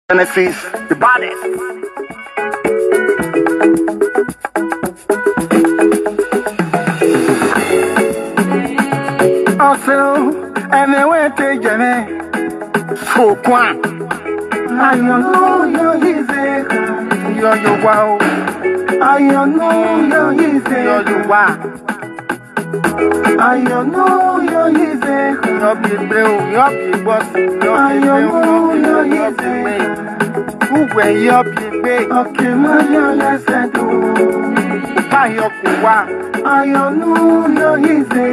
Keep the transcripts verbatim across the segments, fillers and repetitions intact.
Genesis, the baddest. Also, and they went to Jimmy. So, Kwan. I don't know your easy. Yo, yo, wow. I don't know your easy. Yo, yo, wow. I don't know your easy. Yo, be blue, yo, be boss, yo, be blue, yo, be blue. Who were your big? Okay, my young, let's do. Buy your kuwa. I don't know your easy.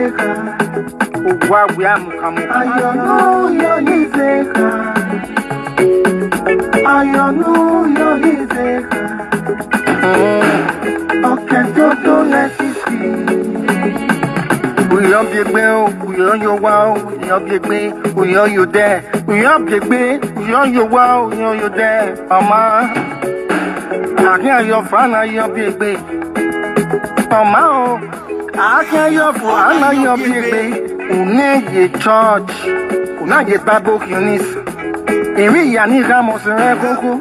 Kuwa, we are mukamu. I don't know your easy. I don't know your easy. Okay, don't, don't let it be. We don't be blue, we don't your wow, we don't be blue, we don't you there. We don't be blue, we don't your wow, we don't you there. Mama, I can't your fan, I your big. Mama, oh, I can't your fan, I your big. Unege church, unage Bible unis. Eri yani Ramos Rekoko,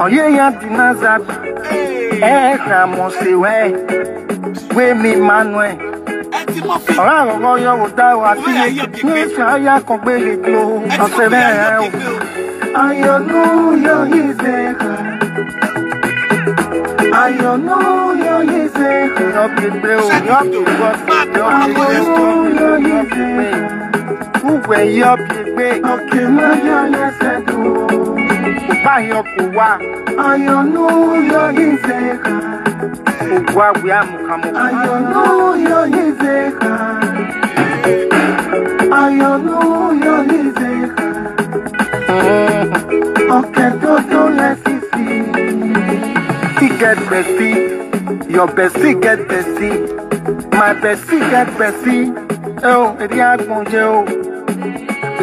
oye ya dinazaba. Eh, Ramos we, we mi Manuel. Ọ̀rọ̀ àrọ̀rọ̀ yọ wò dá o àti ní ìṣe ayé akọ̀gbé lè lo ọ̀sẹ̀ bẹ́ẹ̀ o. I don't know your easy. I don't know your easy. Your people, your people, your people. Who were your people? Okay, my young, let's do. Buy your kuwa. I don't know your easy. Kuwa, we are mukamu. I don't know your easy. I don't know your easy. Okay, don't, don't let it be. He get bestie, your bestie get bestie, my bestie get bestie. Oh, it is yo.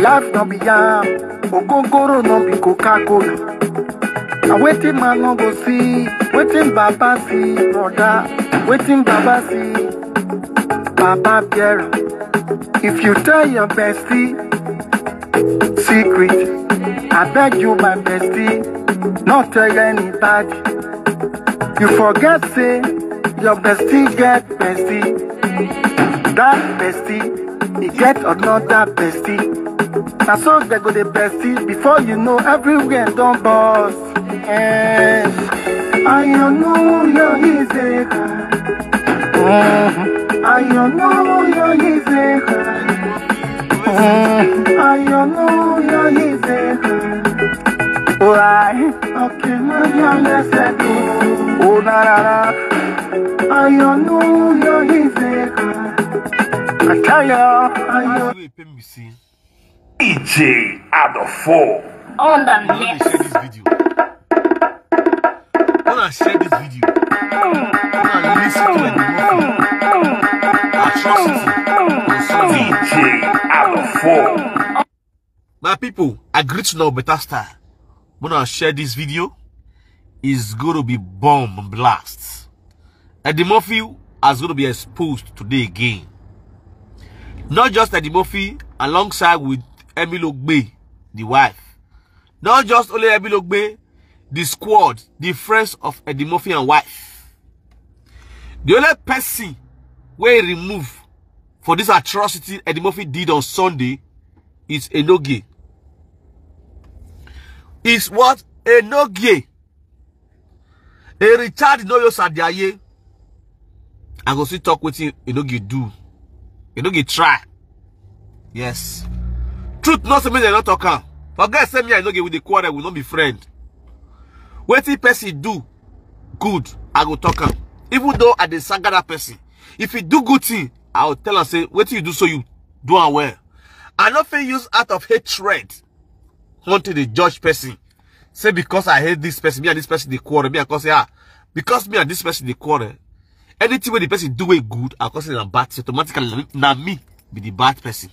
Life no be yam, ogogoro no be Coca-Cola. And wetin man no go see, wetin Baba see, brother, wetin Baba see, Baba bear am. If you tell your bestie secret, I beg you, my bestie, not tell anybody. You forget say your bestie get bestie. That bestie, he get another bestie. Na so they go the bestie. Before you know, everywhere don burst. Eh. I don't know your easy. Mm-hmm. I don't know your easy. Mm-hmm. I don't know your easy. Why? Okay, my young, let's go. Oh, na, na, na. I don't know your easy. I tell you. I don't D J Adolfo. On the mix. Share this video. Wanna share this video? Wanna listen to the movie? Atrocity. D J Adolfo. My people, I greet you now better style. Wanna share this video? It's gonna be bomb blast. Eddie Murphy is gonna be exposed today again. Not just Eddie Murphy, alongside with Emmy Logbe, the wife. Not just only Emmy Logbe, the squad, the friends of Eddie Murphy and wife. The only person wey remove for this atrocity Eddie Murphy did on Sunday is Enogie. Is what Enogie. A Richard Noyo Sadiaye. I go still talk wetin Enogie do. Enogie try. Yes. Truth no say make dem no talk am. Forget say me and Enogie we dey quarrel, we no be friend. Wetin person do good, I go talk am. Even though I dey saga that person, if he do good thing, I go tell am say wetin you do so you do am well. I no fit use out of hatred until the judge person. Say because I hate this person, me and this person dey quarrel, me I come say, ah, because me and this person dey quarrel, anything wey the person do wey good, I come say na bad thing. Automatically, na me, na me be the bad person.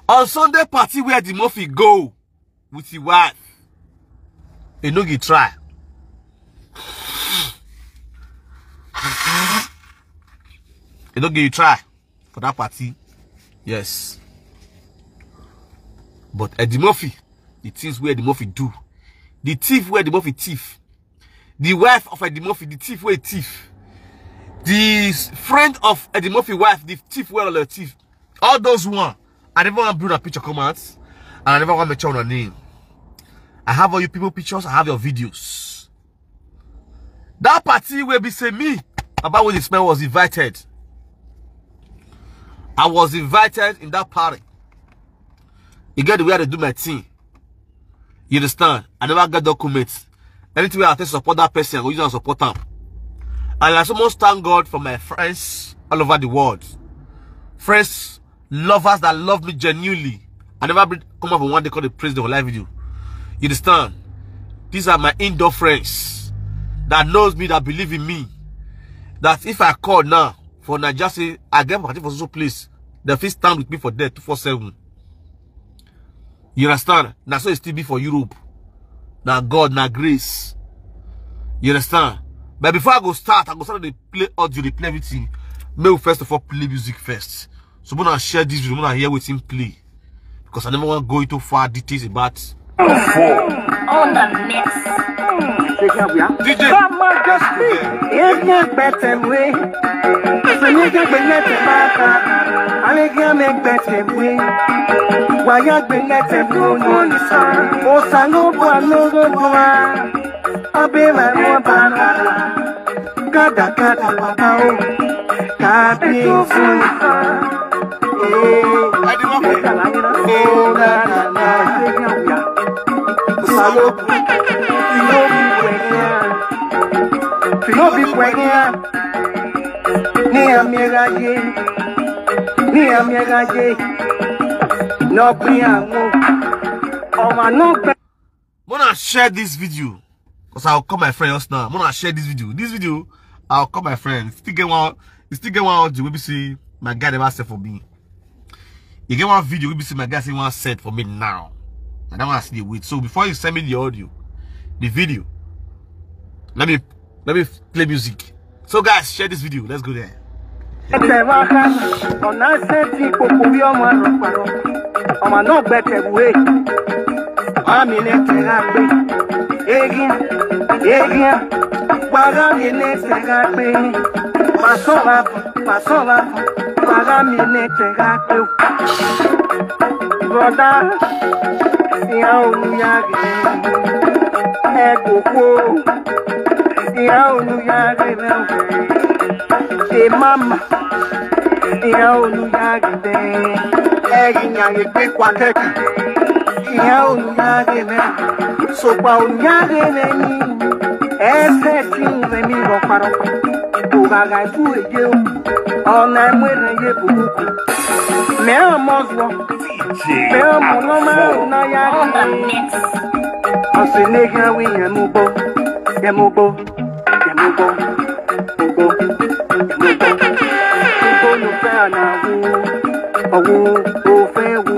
On Sunday party where the Murphy go with his wife, Enogie try. Enogie try for that party. Yes. But Eddie Murphy, The things where the Murphy do. The thief where the Murphy thief. The wife of Eddie Murphy, the thief where thief. The s- friend of Eddie Murphy wife, the thief where all the thief. All those one. I never want to bring a picture come out. And I never want to mention your name. I have all your people pictures. I have your videos. That party where be say me about when this man was invited. I was invited in that party. You get the way I do my thing. You understand? I never get documents. Anything I take support that person, I go use and support them. And I so much thank God for my friends all over the world. Friends, lovers that love me genuinely. I never bring, come up with one they call the president of live video. You understand? These are my indoor friends that knows me, that believe in me. That if I call now for Nigeria, say I get party for social place, they fit stand with me for there two four seven. You understand? Now so it still be for Europe. Now God, now grace. You understand? But before I go start, I go start to play audio, they play everything. May we first of all play music first. So when I share this video, when I hear waiting play. Because I never want to go into far details about On the mix. DJ. Ege gbẹtẹmwe, siniga gbẹtẹmaka, alege ame gbẹtẹmwe, waya gbẹtẹmwe onisa, osango bua nogo bua, abe ma mo bana, kada kada papa o, kabi fun. Mona share this video. Because I'll call my friend just now. Mona share this video. This video, I'll call my friend. Still get one, still get one audio. Maybe see my guy never said for me. You get one video, we be see my guy say one set for me now. And that one I see wait. So before you send me the audio, the video, let me let me play music. So guys, share this video. Let's go there. Ẹsẹ̀ wá ká ọ̀nà ṣe ti kòkò bí ọmọ àrùn pàrọ̀ ọmọ náà gbẹ̀tẹ̀ wé wá mi ní tẹ̀ra gbé egin egin wàrà mi ní tẹ̀ra gbé màsọ̀rọ̀ màsọ̀rọ̀ wàrà mi ní tẹ̀ra gbé o. Brother, ìyá olùyàrá ẹ̀ kò kú o. Ìyá olùyàrá ẹ̀ mẹ́wàá. Ṣé mama? Ìyá olùyàrá ẹ̀. Ẹ̀yìn àyè gbé kwakẹ́kì. Ìyá olùyàrá ẹ̀ mẹ́wàá. Sọ̀pà olùyàrá ẹ̀ ní. Ẹsẹ̀ tí ń rẹ̀ mí rọ̀pàrọ̀pà. Ògàgà ìfú èyí o. Ọ̀nà ẹ̀mú èrè yé burúkú. Mẹ́ràn mọ́ zọ. Mẹ́ràn mọ́ lọ́mọ́ ọ̀nà yá. On the mix. Ọ̀sẹ̀ ní kí wọ́n wí yẹn mú bọ́. Yẹn mú bọ́. Yẹn mú bọ́. Mú bọ́. Yẹn mú bọ́. Mú bọ́ ló fẹ́ àná wú. Ọ̀wú ló fẹ́ wú.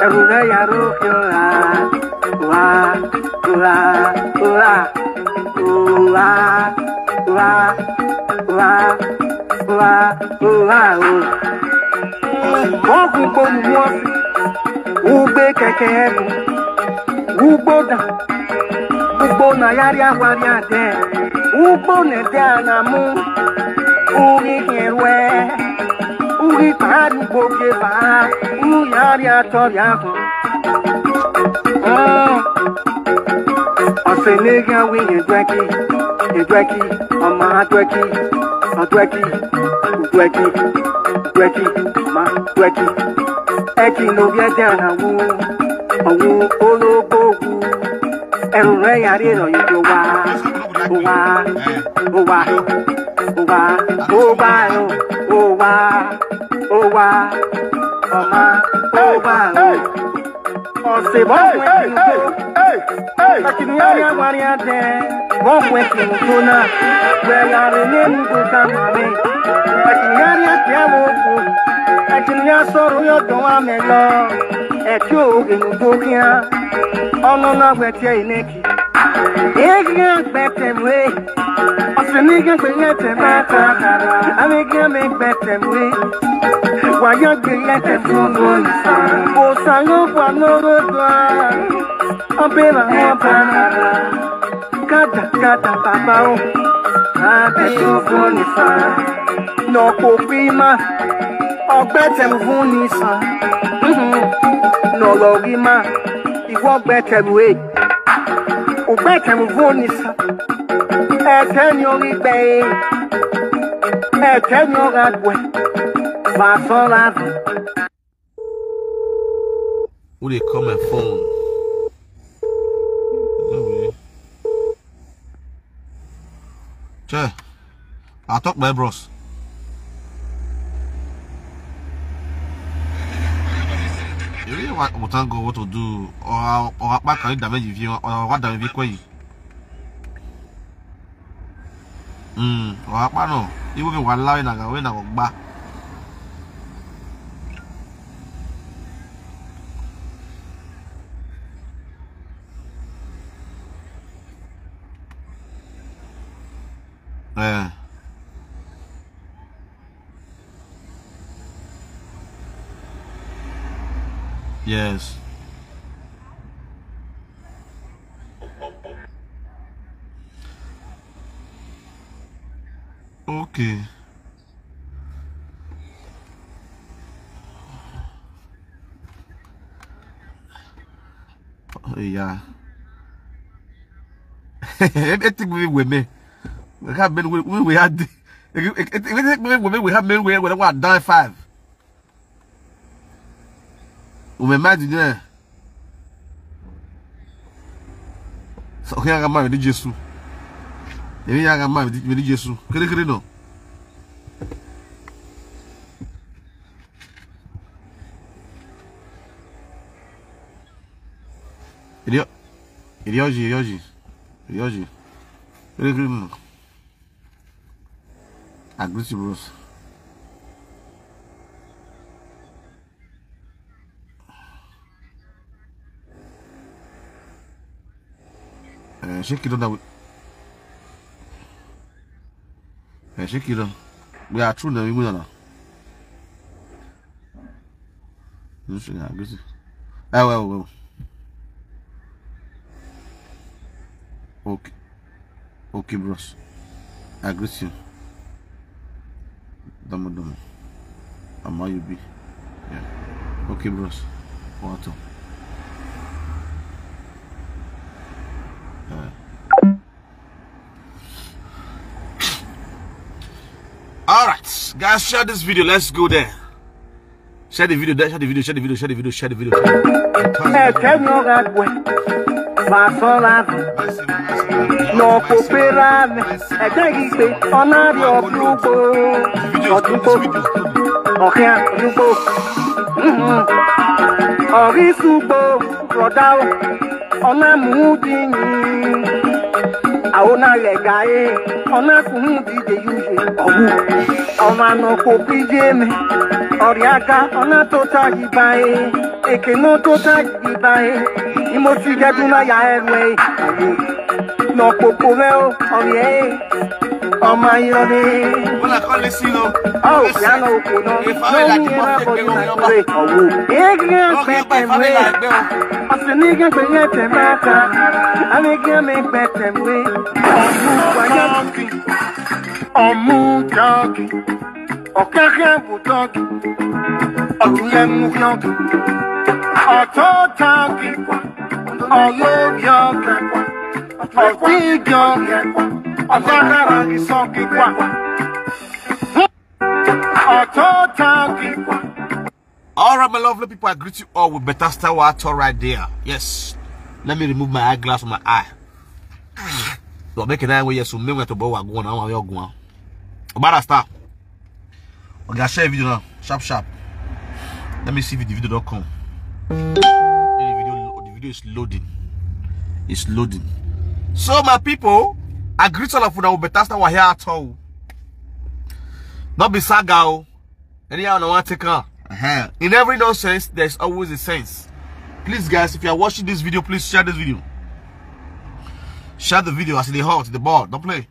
Ẹ̀rù rẹ̀ yàrá òkè ọ̀la. Ọ̀la. Ọ̀la. Ọ̀la. Ọ̀la. Ọ̀la. Ọ̀la. Ọ̀la. Ọ̀la. Ọ̀la. Ọ̀la. Wọ́n kú gbóni wọ́n fi. Ugbe kẹ̀kẹ́ ẹ̀kú. Ugbo dà. Ugbo nà yárí àwárí àdẹ. Ugbo nà ẹ̀dẹ́ ànàmú. Uri kẹrùẹ́. Uri pàánù gbòkè bá. Uri yárí àtọ̀rí àkùn. Ọ̀sẹ̀ n'ehi awi yẹn dwẹ́kì, yẹn dwẹ́kì, ọmọ adwẹ́kì, ọdwẹ́kì, udwẹ́kì, udwẹ́kì, ọmọ adwẹ́kì. Ẹkì n'obi ẹdẹ ara wu, ọwu ológbò wu. Ẹrù rẹ yàrá ìrọ̀ yìí tó wá, ó wá, ó wá, ó wá, ó wá, ó wá, ó wá, ọmọ, ó wá, ó. Ọ̀sẹ̀ bọ́ fún ẹ̀kìnìyàrí àwárí àtẹ. Bọ́ fún ẹ̀kìnìyàrí tó náà. Wẹ̀yà rẹ̀ lẹ́nu tó ká màmí. Ẹ̀kìnìyàrí àti àwọn òkú. Ẹ̀kìnìyà sọ̀rọ̀ yóò dùn wá mẹ́ lọ. Ẹ̀kí òògùn tó kíá. Ọ̀nà náà wẹ̀ tiẹ̀ ìnẹ́kì. Èyí àgbẹ̀ tẹ̀wé. Asiniga kweyete mata, amiga me betem we. Waya kweyete fungo. Osango kwa noro dwa. Abela ho bana. Kada kada baba o. Abe fungo. No kopima. Ogbetem funisa. No logima. Iwo betem we. Ogbetem funisa. Etenyo igbe. Etenyo gagwe. Basola. Who dey call my phone? Anyway. Che, I talk my bros. You really want to thank God what to do? Or or back can you damage if you or what damage if you? Mm, or apa no? Even me one line na we na go back. Eh. Yes. Okay. Yeah. Everything we we me. We have men we we we had. Everything we we we have men we we we down five. Umemadi ne. So oke aga ma di Jesu. Ebi aga ma di Jesu. Kere kere no. Eri eri oji eri oji eri oji. Kere kere no. I greet you, bros. Eh, shake it on that. Eh, shake it on. We are true now. We gonna. This thing, I greet you. Eh, well, well. Okay. Okay, bros. I greet you. Domo domo. I'm how you be. Yeah. Okay, bros. What up? Yeah. All right, guys, share this video. Let's go there. Share the video there. Share the video. Share the video. Share the video. Share the video. Share the video. Ekenyo gagwe. Basola. No kopera me. Etegigbe. Onari oduko. Oduko. Okia oduko. Orisugbo. Brother. Ona mudini. Aona legae. Ona kumudi de yuje. Owu. Ona no kopije me. Oriaga. Ona tota ibae. Eke no tota ibae. Imosi geduna ya erwe. No popo me o. Orie. Oh my love. When I call this, you know. Oh, yeah, no, no. If I like you, my body, my way. Oh, yeah, yeah, okay, if I like you. Asiniga kweyete mata. Amiga me betem we. Omu donkey. Okaka bu donkey. Otuye mu donkey. Oto donkey. Oyo donkey. Oti donkey. Okaka bu donkey. Oto donkey. All right, my lovely people, I greet you all with better style at all right there. Yes. Let me remove my eyeglass from my eye. So make an eye where yes, so me to bow go on, I'm going. About a star. Okay, I share video now. Sharp, sharp. Let me see if the video don't come. The video, the video is loading. It's loading. So, my people, I greet all of you now with better style here at all. Not be saga. Anyhow, no one take on. Uh-huh. In every nonsense, there's always a sense. Please, guys, if you are watching this video, please share this video. Share the video as they hot the ball. Don't play.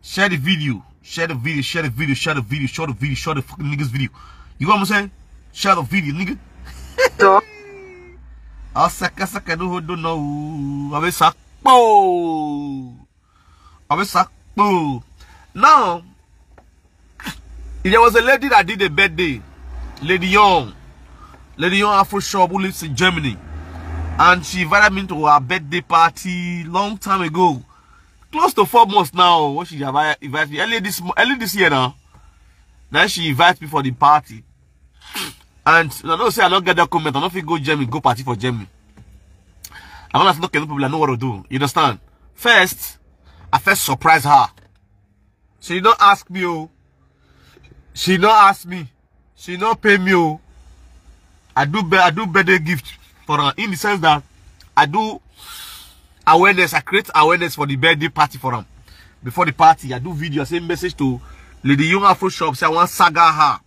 Share the video. Share the video. Share the video. Share the video. Share the video. Share the fucking niggas video. You know what I'm saying? Share the video, nigga. So, I'll suck, I'll suck, I don't know. I will suck. Oh. I will suck. Oh. Now, there was a lady that did a birthday. Lady Young. Lady Young Afro Shop who lives in Germany. And she invited me to her birthday party long time ago. Close to four months now. What she invite invite me early this mo- early this year now. Now she invite me for the party. And I don't say I don't get that comment. I don't feel go Germany, go party for Germany. I want to look at people. I know what to do. You understand? First, I first surprise her. She don't ask me, oh. She don't ask me. She don't pay me, oh. I do be- I do birthday gift for her in the sense that I do awareness. I create awareness for the birthday party for her. Before the party, I do video. I send message to Lady Young Afro Shop. Say I want saga her.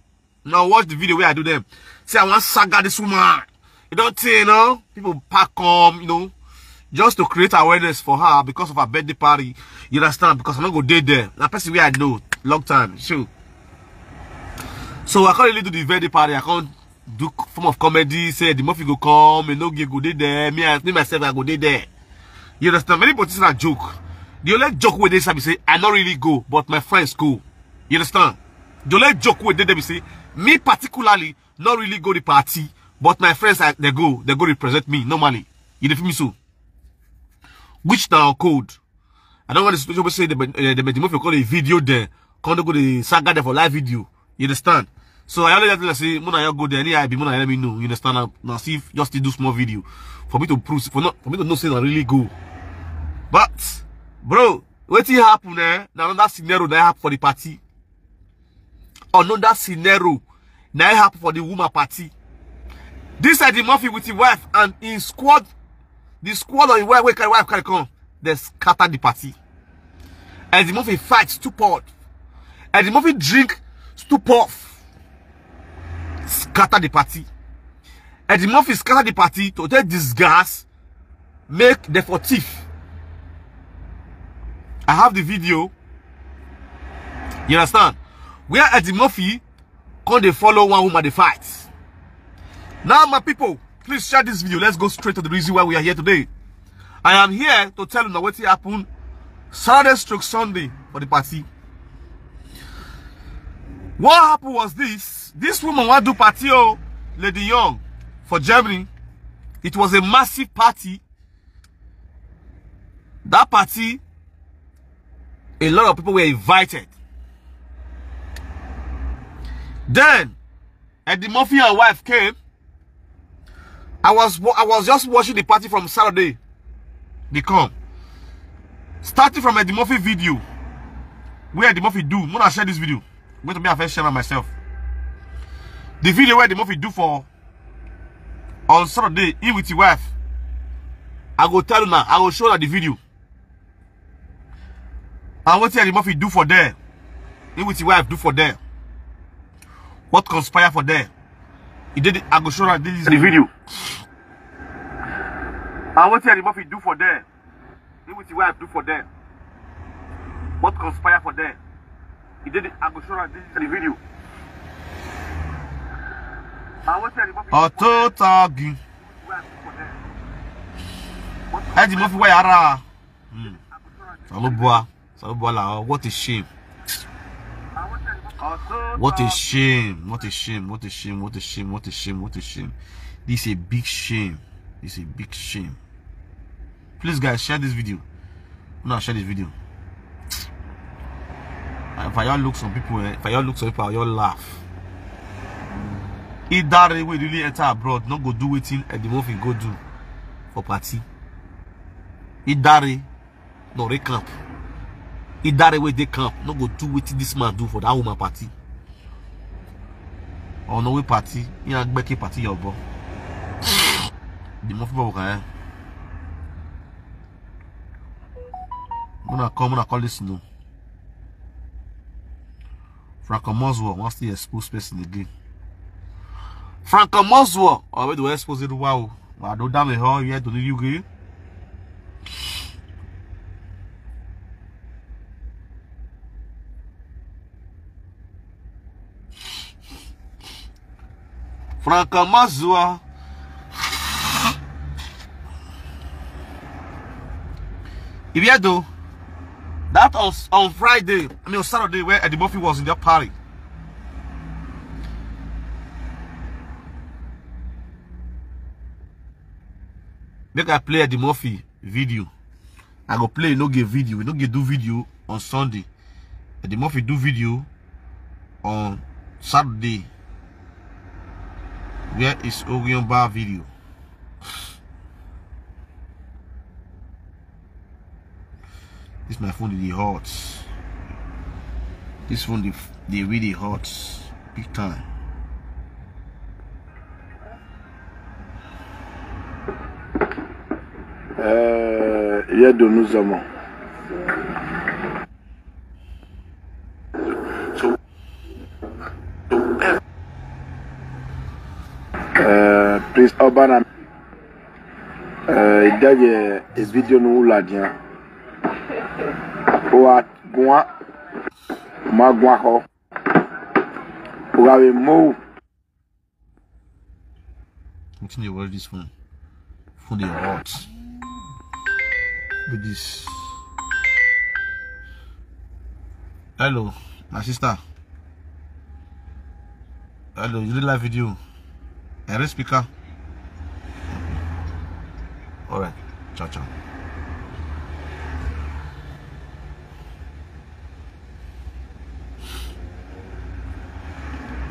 Now watch the video where I do them. Say I want saga this woman. You don't think, you know? People pack come, you know, just to create awareness for her because of her birthday party. You understand? Because I don't go date there. That person where I know long time. So, so I can't really do the birthday party. I can't do form of comedy. Say the Murphy go come, you know, go date there. Me, I, me myself, I go date there. You understand? Many people think a joke. The only joke with this, I be say I not really go, but my friends go. You understand? The only joke with them be say me particularly not really go the party, but my friends are, they go, they go represent me normally. You dey feel me so? Which now code? I don't want the situation to say the uh, the Medimofo call a video there. Can't go the saga there for live video. You understand? So I always tell say, Mona, you go there. Any I be Mona, let me know. You understand? Now, now see, if just to do small video for me to prove for not for me to know say I really go. But bro, what thing happen there? Now another scenario that happen for the party. Another scenario now happen for the woman party. This is the Murphy with his wife and in squad, the squad of his wife, where wife can come, they scatter the party. And the Murphy fight stupid. And the Murphy drink stupid. Scatter the party. And the Murphy scatter the party to take disgrace, make the for thief. I have the video. You understand? Where Eddie Murphy come dey follow one woman dey fight. Now, my people, please share this video. Let's go straight to the reason why we are here today. I am here to tell you what happened Saturday stroke Sunday for the party. What happened was this. This woman want do party, oh, Lady Young, for Germany. It was a massive party. That party, a lot of people were invited. Then, Eddie Murphy and wife came. I was wa- I was just watching the party from Saturday. They come. Starting from Eddie Murphy video. Where Eddie Murphy do. When I share this video. Wait till me, I first share by myself. The video where Eddie Murphy do for on Saturday, he with his wife. I go tell you now. I go show you the video. And what Eddie Murphy do for there? He with his wife do for there? What conspire for there? He did. It, I go show you this the video. And what Eddie Murphy do for there? He with his wife do for there? What conspire for there? He did. It, I go show you this the video. And what Eddie Murphy Auto tagging. Eddie Murphy, why ara? Hmm. Salubwa. Salubwa la. What a shame. What a shame. What a shame. What a shame. What a shame. What a shame. What a shame. This is a big shame. This is a big shame. Please, guys, share this video. Now share this video. If I all look some people, eh, if I all look some people, I all laugh. If that way really enter abroad, not go do wetin Eddie Murphy go do for party. If that no re camp. If that way they camp, not go do wetin this man do for that woman party. Or no way party, you know, Becky party your boy. The Murphy boy can. When I come, when I call this no. Franco Moswell wants to expose person again. Franco Moswell, I will expose it. Wow, I don't damn it. How yet to the U K? Franka Mazua. If you do that on, on Friday, I mean on Saturday, where Eddie Murphy was in that party. Make I play Eddie Murphy video. I go play no get video. We no get do video on Sunday. Eddie Murphy do video on Saturday. Where is Orion Bar video? This my phone dey hot. This phone dey dey really hot. Big time. Eh, yeah, do nous amons. So, so, eh, please, Obana, eh, idage e video no uladia. Wa gwa ma gwa ho. Wa we mo. Wetin dey worry this phone? Phone dey hot. With this. Hello, my sister. Hello, you dey live video? I read speaker. All right, ciao, ciao.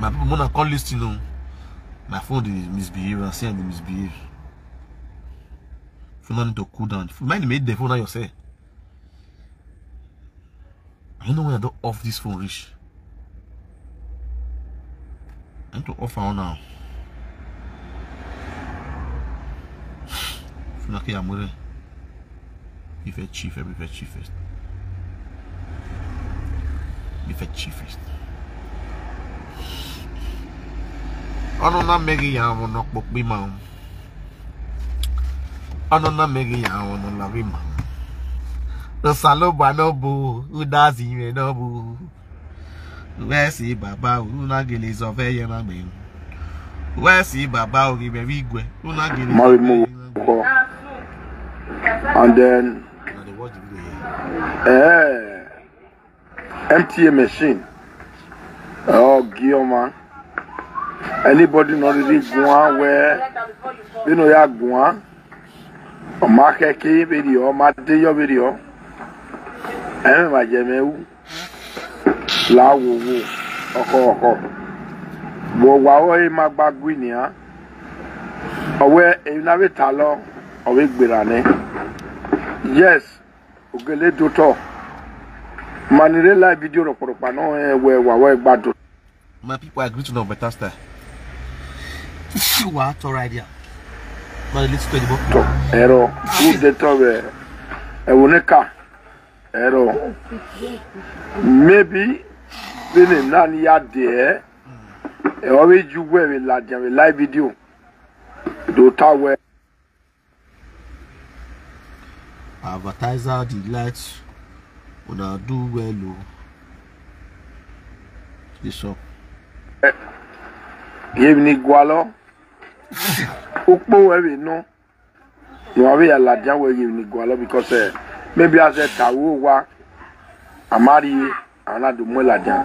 My people, when I call this thing, oh, my phone dey misbehave. I say I dey misbehave. Phone no need to cool down. Mind make the phone on yourself. I don't know when I don't off this phone reach. I need to off am now. Phone okay, I'm ready. If I chief, if I chief first. If I chief first. Ọnụ na-emeghị ya ahụ n'ọkpụkpụ ime ahụ. Ọnụ na-emeghị ya ahụ n'ụlọ ime ahụ. Nsalo gba n'obu, ụda zi ire n'obu. Wee si baba, unu na-agịlị zọve ya na mgbe. Wee si baba, ogibere igwe, unu na-agịlị Mari zọve ya na mgbe. Moko. And then, Na dey watch the video here. eh, M T A machine. Oh, Gioma. Anybody not really go on where, you know, ya go on. Omakeke video, Mateyo video. Eme majemeu. La wo wo. Oko oko. Wo wa o e ma gbagui ni a. Owe e na we ta lo. Owe gbera ni. Yes. Ogele do to. Manire live video roporopa no e we wa we gbado. My people, I greet you now better style. Wa to right there. But let's go the book. To ero, who dey talk, eh? E wo ne ka. Ero. Maybe bene nani ya de. E o we ju we we la dia we live video. Do ta we. Advertiser delight, una do well o. This up. Ye ni gwalo. Ukpo we we no. No ave ya la dia we ye ni gwalo because, eh, maybe as a tawo wa amari ana do mo la dia.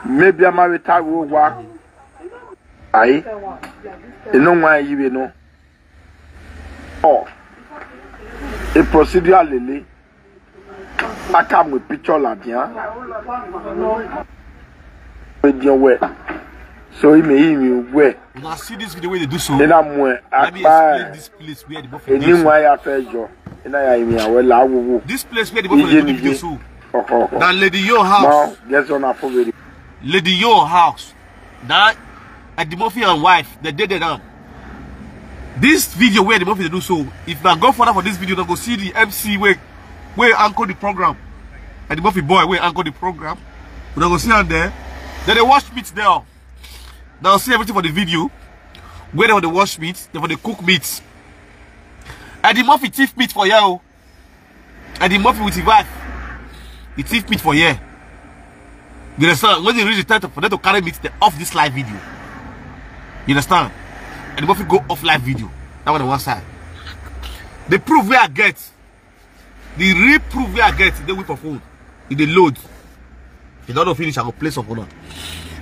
Maybe amari tawo wa. Ai. Eno wa yi we no. Oh, a procedure lele. Aka mu picture la dia. We dia we. So ime ime we. Una see this video wey dey do so. Ina mu e. Let me explain this place where the boy for dey so. Eni wa ya fe jo. Ina ya ime awe la wo wo. This place where the boy for dey do so. Na Lady Yo house. Now, guess on a phone. Lady Yo house. That Eddie Murphy and wife, they did it down. This video where Eddie Murphy dey do so, if na godfather for this video, na go see the M C wey wey anchor the program. Eddie Murphy boy wey anchor the program. Una go see am there. Then they wash meat there. Now see everything for the video. Where they for the wash meat, they for the cook meat. Eddie Murphy thief meat for here. Oh. Eddie Murphy with his wife. He thief meat for here. You understand? When they reach the time for them to carry meat, they off this live video. You understand? And if you go off live video, that one on one side. The proof we I get, the real proof we I get, they wait for phone. It dey load. If you don't know finish, I go play some for now.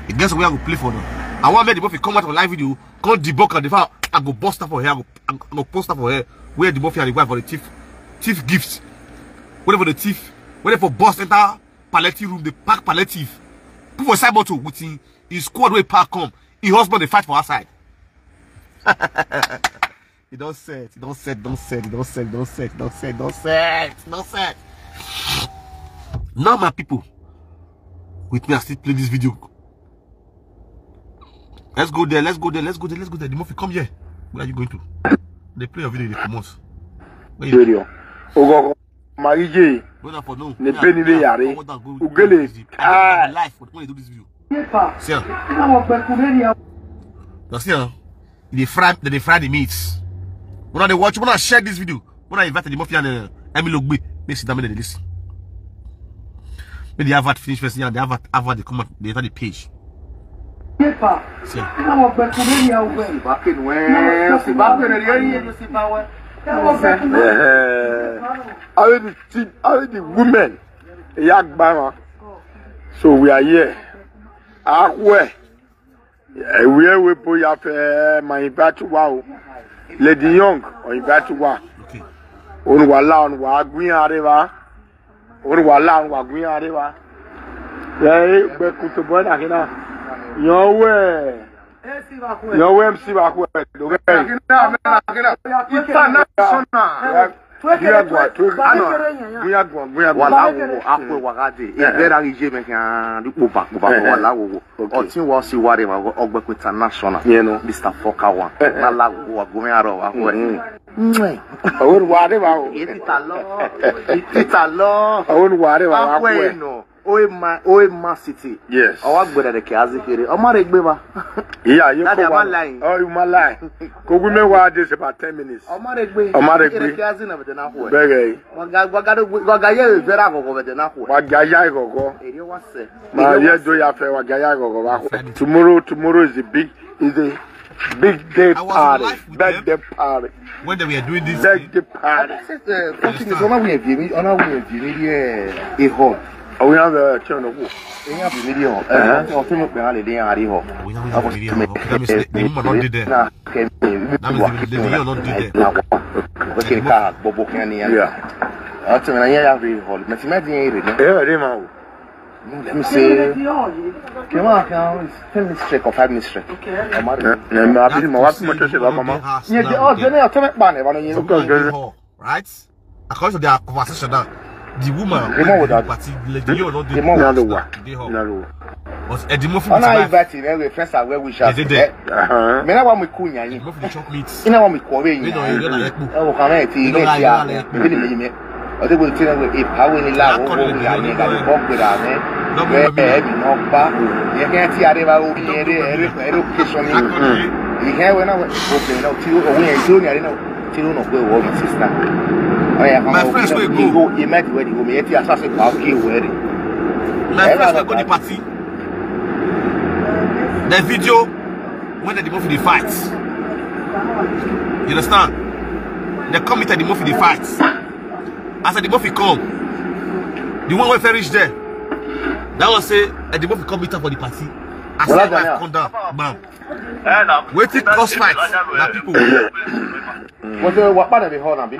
The guess we I go play for now. I want make the boy come out on live video, come debunk and the fact I go bust up for here, I go, I go post up for here. Where the boy and the wife for the thief, thief gifts. Whatever the thief, whatever for boss enter palliative room, they pack palliative. Put for side bottle with him, his squad wey pack come. His husband they fight for outside. He don't set, he don't set, don't set, he don't set, don't set, don't set, don't set, don't set. Now, my people, with me, I still play this video. Let's go there, let's go there, let's go there, let's go there. The movie, come here. Where are you going to? They play your video, they come out. Where you Video. Ogo Marije. Go down for no. Ne Yeah, beni de yeah, yare. Forward down, go, go Ugele. Easy. I don't have Ah. Life for when you do this video. See am. You see am? They fry, they fry the meats. When they watch, when I share this video, when I invite the mafia and uh, Emily Ogbe, they sit down and they listen. When the advert finish first, yeah, the advert, advert they come out, they enter the page. See am. Eh, how the team, how the women? Yagbama. So we are here. Akwe. Eh, we are we put up, eh, my invite wa o. Lady Young, or invite wa. Okay. On wala, on wa, green areva. On wala, on wa, green areva. Yeah, eh, we put the boy na kina. Yo we. Yo we M C ba kwe. Okay. International. Yeah. Guyagwa, guyagwa, guyagwa. Wala wo, akwe wagade. Eh, eh. Ebera ije me kan di po ba, po ba, Eh, eh. Wala wo. Okay. Otin wa si ware ma, Ogbeku International. Yeah, no. Mister Foka One. Eh, eh. Na la wo, wa go me aro wa ko. Mm. Awon ware wa o. Ye tita lo. Ye tita lo. Awon ware wa wa ko. Akwe no. Oema, Oema City. Yes. Owa gbere de ke azi kere. Omare gbe ba. Yeah, you Daddy, am I lying? Oh, you ma lie. Ko women wa this about ten minutes. Omare gbe. Omare gbe. Ke azi na bede na ko. Bege. Waga, waga do, waga ye vera go go bede na ko. Waga ya go go. Eri wa se. Ma ye do ya fe waga ya go go ba ko. Tomorrow, tomorrow is a big, is a big day I was party. Live with Big them. Day party. When they were doing this Big thing. Day party. I said, uh, something is on our way, Jimmy, on our way, Jimmy, yeah, a hall. Oh, we have a turn of war. We have a video. Uh-huh. Uh, something up behind the day, and a hall. We have a video. That means the, the woman not did there. That means the, the video not did there. Now, we can call Bobo Kenny and Yeah. That's when I have a hall. But imagine, yeah, they know. No, let me see. Come on, come on. Ten minutes check or five minutes check. Okay. Mama. Yeah, yeah, I be my wife, my sister, mama. Yeah, the, oh, the, tell me, man, I want you. Okay, okay. Right? According to their conversation now, the woman The woman with that. Party, lady, you not The woman with that. They home. But at the movie, Ona invite him, we friends are well wishers. They did there. Uh-huh. Me na wa mi kunya Eddie yin. Murphy dey chop meat. Ina wa mi ko we yin. They don't, they don't like. E wo kan me ti You don't like, you don't like. Bi ni me. O te bo ti na we e pa we ni la wo wo ni la ni ga bo gbe ra me. Don't be Eh, me. Eh, mi no pa. Ye ke ti are ba o ni ere ere ere occasion ni. Ye ke we na we o pe na ti o we e jo ni are na ti o no pe wo mi sister. Oh yeah, My friends wey go. Go e me di we di wo mi e ti asa se pa o ki we re. My friends wey go the party. The video when the Murphy dey fight. You understand? They come meet at the Murphy dey fight. As the Murphy come, the one wey fit reach there, that was say, eh, the Murphy come meet am for the party. As Well, the wife Daniel. Come down, bam. Eh, na. Wetin cause fight? Na people. What's the, what part of the hall, Abi?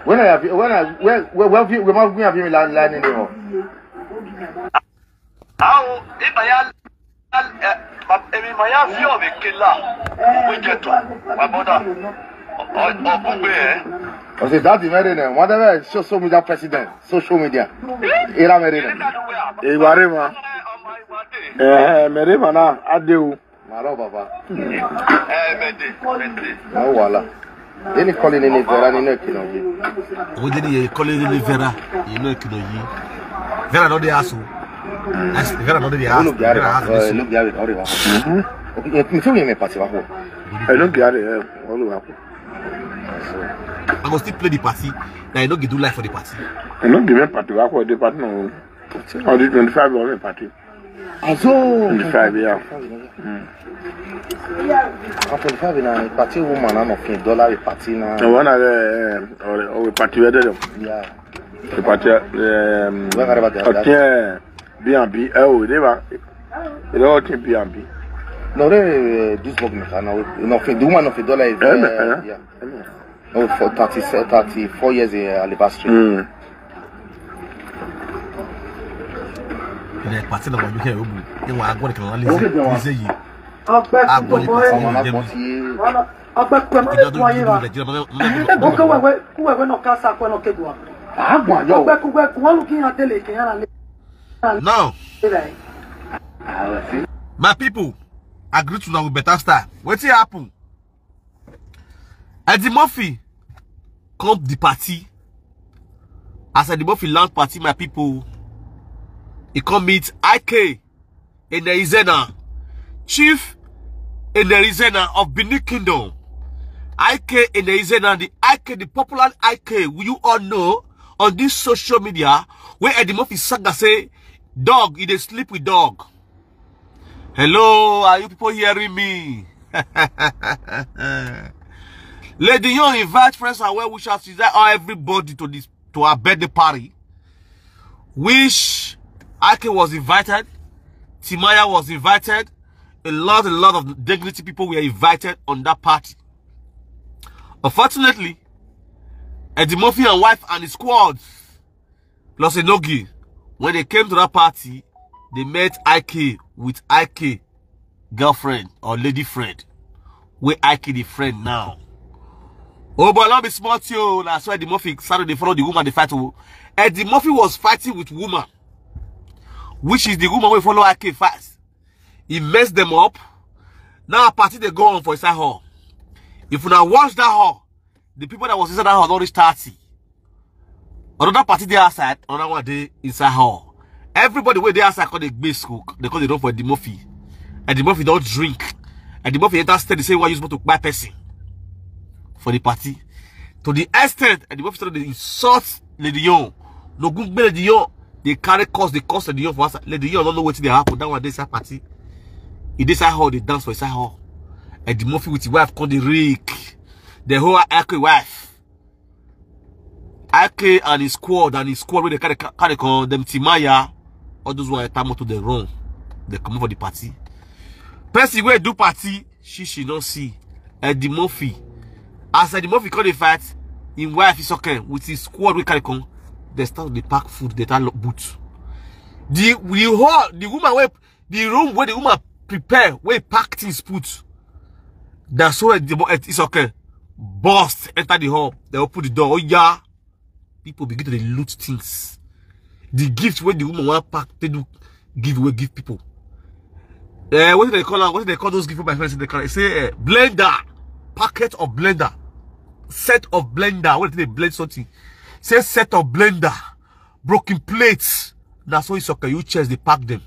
When I have, when I, when, when, when, when, when, when, when, Awo, if I had, eh, but if I had fear of a killer, we get to, my brother. Or, or, or, eh? I say that is very name. Whatever social media president, social media. Era very name. Iware ma. Eh, mere ma na, ade o. Maro baba. Eh, mede, mede. No wala. Any calling any Vera ni no kino ji. Wo de ni calling any Vera, you know kino ji. Vera no dey ask o. Ask, Vera no dey ask. Olu gari. Vera ask this. Olu gari ori wa. Mhm. Okay, you tell me party wa ko. I don't get it. Olu wa ko. I go still play the party. Now you no go do life for the party. I no give me party wa ko the party no. On the twenty-five of the party. Azo. Twenty-five, yeah. Twenty-five na party woman, I'm a dollar party na. The one that uh, or or we party with them. Yeah. We party um Where are they? Okay. B and B. Oh, they were. They all came B and B. No, they uh, this work me can now. No, the woman of a dollar is Eh, uh, eh. Yeah. Oh, for thirty, thirty-four years uh, anniversary. Mm. Ilẹ̀ pàtí náà wọ́n yóò kẹ́ ẹ̀ wọ́n ìwà agbọ́n kan wọ́n lé ṣe yìí. Ọgbẹ́ Agbọ́n ní kúkú pàtí bọ́yé. yóò jẹ́ mi. Ọgbẹ́ pẹ́ mọ́ Ìjọ tó tó wáyé yí wa. Nàìjíríà máa Ẹni tó kọ́ kówó ẹ̀wẹ́ kówó ẹ̀wẹ́ náà ká sá kó ẹ̀ náà kéde wa. Àgbọ̀n àjọ. Ọgbẹ́ kúkú ẹ̀kú wọn lù kí yàn délé kí yàn lè. Now, Ilẹ̀. my people, I greet una with better style. Wetin happen? Eddie Murphy come the party. As Eddie Murphy land party, my people, he come meet I K Eneizena, Chief Eneizena of Benin Kingdom. I K Eneizena, the I K, the popular I K you all know on this social media, where Eddie Murphy saga say, "Dog, you dey sleep with dog." Hello, are you people hearing me? Lady Young invite friends and well wishers. She said, "Oh, everybody to this to her birthday party." Which I K was invited, Timaya was invited, a lot, a lot of dignity people were invited on that party. Unfortunately, Eddie Murphy and wife and his squad, plus Enogie, when they came to that party, they met I K with I K girlfriend or lady friend, where I K the friend now. Oh, but let me smart you. That's why Eddie Murphy started to follow the woman they fight. Oh. Eddie Murphy was fighting with woman, which is the woman we follow I K first. He messed them up. Now a party they go on for inside hall. If you now watch that hall, the people that was inside that hall don't reach thirty. Another party they outside, another one they inside hall. Everybody where they outside call the base cook, they call the room for Eddie Murphy. Eddie Murphy don't drink. Eddie Murphy enter steady say why use to buy person for the party. To the extent Eddie Murphy started to insult Lady Young. No good Lady Young. They carry cost, they cost Lady Young for us. Lady Young don't know what they happen. That one they inside party. It is how they dance for inside hall. Eddie Murphy with his wife called the Rick. The whole Ake wife. I K and his squad and his squad where they carry carry come them Timaya. All those who are time to the run. They come for the party. Person where do party, she she don't see. Eddie Murphy. As Eddie Murphy call the fight, his wife is okay with his squad we carry come. They start the pack food, they start lock boot. The the whole the woman where the room where the woman prepare, where pack things put. That's why the boy it's okay. Burst enter the hall. They open the door. Oh yeah. People begin to dey loot things. The gift where the woman want pack, they do give away give people. Uh, what do they call am? What do they call those gifts? My friends, they call it say uh, blender, packet of blender, set of blender. What do they blend something? Say set of blender, broken plates. That's what it's okay. You chairs they pack them.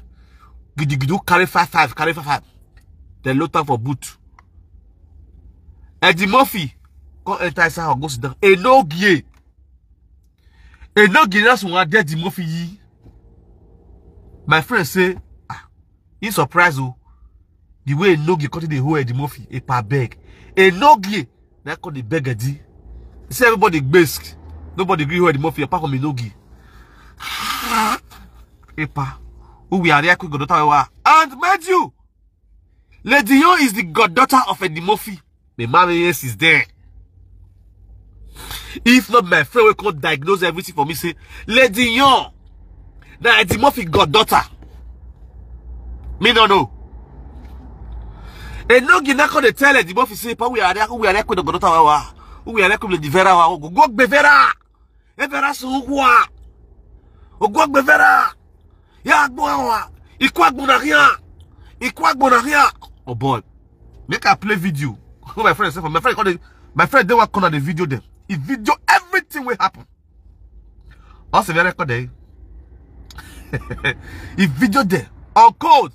Gidigidu carry five five, carry five five. They load time for boot. Eddie Murphy come enter inside and go sit down. Enogie. Enogie that's one Eddie Murphy. My friend say, ah, he surprised oh. The way Enogie cut the whole Eddie Murphy, a pa beg. Enogie, that called the beg Eddie. See everybody bask. Nobody agree with Eddie Murphy apart from Enogie. Epa, who we are there quick daughter we were. And mind you, Lady Young is the goddaughter of Eddie Murphy. The marriage is there. If not my friend will come diagnose everything for me, say, Lady Young, now Eddie Murphy goddaughter. Me no know. And no gina come dey tell Eddie Murphy say, pa we are there, we are there with the goddaughter wa, we are there with the Vera wa, go go be Vera. E Vera so wa. Go go be Vera. Ya agbo wa. Ikwa agbo na here. Ikwa agbo na here. Oh boy. Make I play video. My friend say, my friend call the, my friend they want corner the video them. He video everything will happen. Also, very record there. He video there. On code.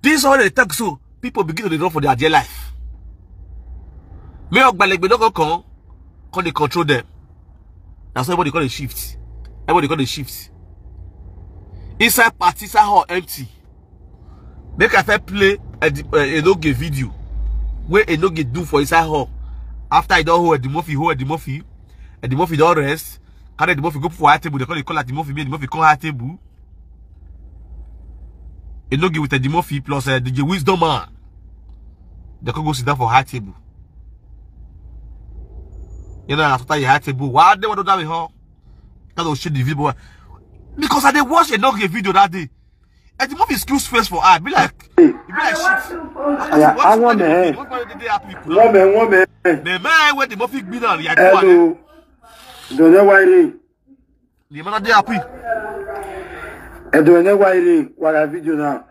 This is how they talk so. People begin to dey run for their dear life. Me Ogbalegbe no go come, come dey control them. That's why everybody call the shift. Everybody call the shift. Inside party, inside hall empty. Make I first play Eddie, uh, Enoge video wey Enoge do for inside hall. After he don hold Eddie Murphy, hold Eddie Murphy, Eddie Murphy don rest. Carry Eddie Murphy go put for high table. They call, they call Eddie Murphy, make Eddie Murphy come high table. Enoge with Eddie Murphy plus uh, D J Wisdom Man. They come go sit down for high table. You know, after the high table, why they want to die with her? Kind of shit the video. Because I dey watch Enoge video that day. Eddie Murphy excuse face for her. Be like, be like shit. Aya, I want me. What they dey happy? Wọ́n mẹ́, wọ́n mẹ́. The man where the Murphy be now, yeah, Hello. Dọ̀dọ̀ wáyé. The man dey happy. Ẹ̀dùn ẹ̀ náà wáyé wàrà fídíò náà.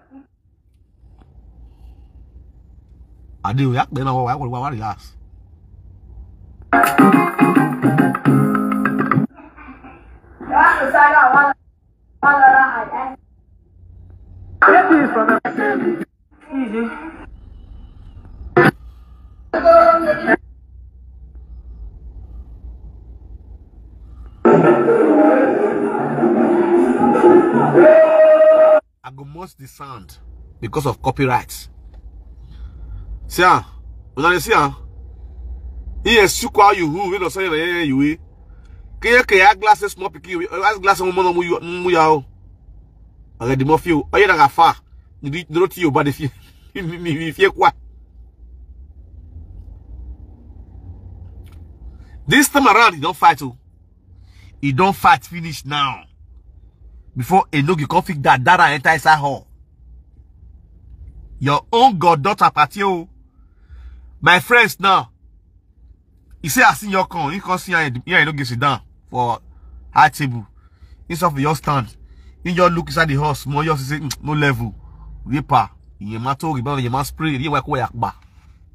I dey react, then I wa wa relax. I go mute the sound because of copyright. See ah, una dey see ah. Iye sukwa you who we no say na you we. Keye keye glass small pikin, glass mo mo mu ya o. Aga di mo fi o. Oye na ga fa. Ni no ti yo ba de fi. Mi mi fi kwa. This time around, you don't fight o. He don't fight finish now. Before Enogi come fit that dara enter inside hall. Your own goddaughter party o. My friends now. He say I see your con. He come see here Enogi sit down for high table. He suffer your stand. He just look inside the hall small. He just say mm, no level. Reaper. He ma to rebound. He ma spray. He wa ko yakba.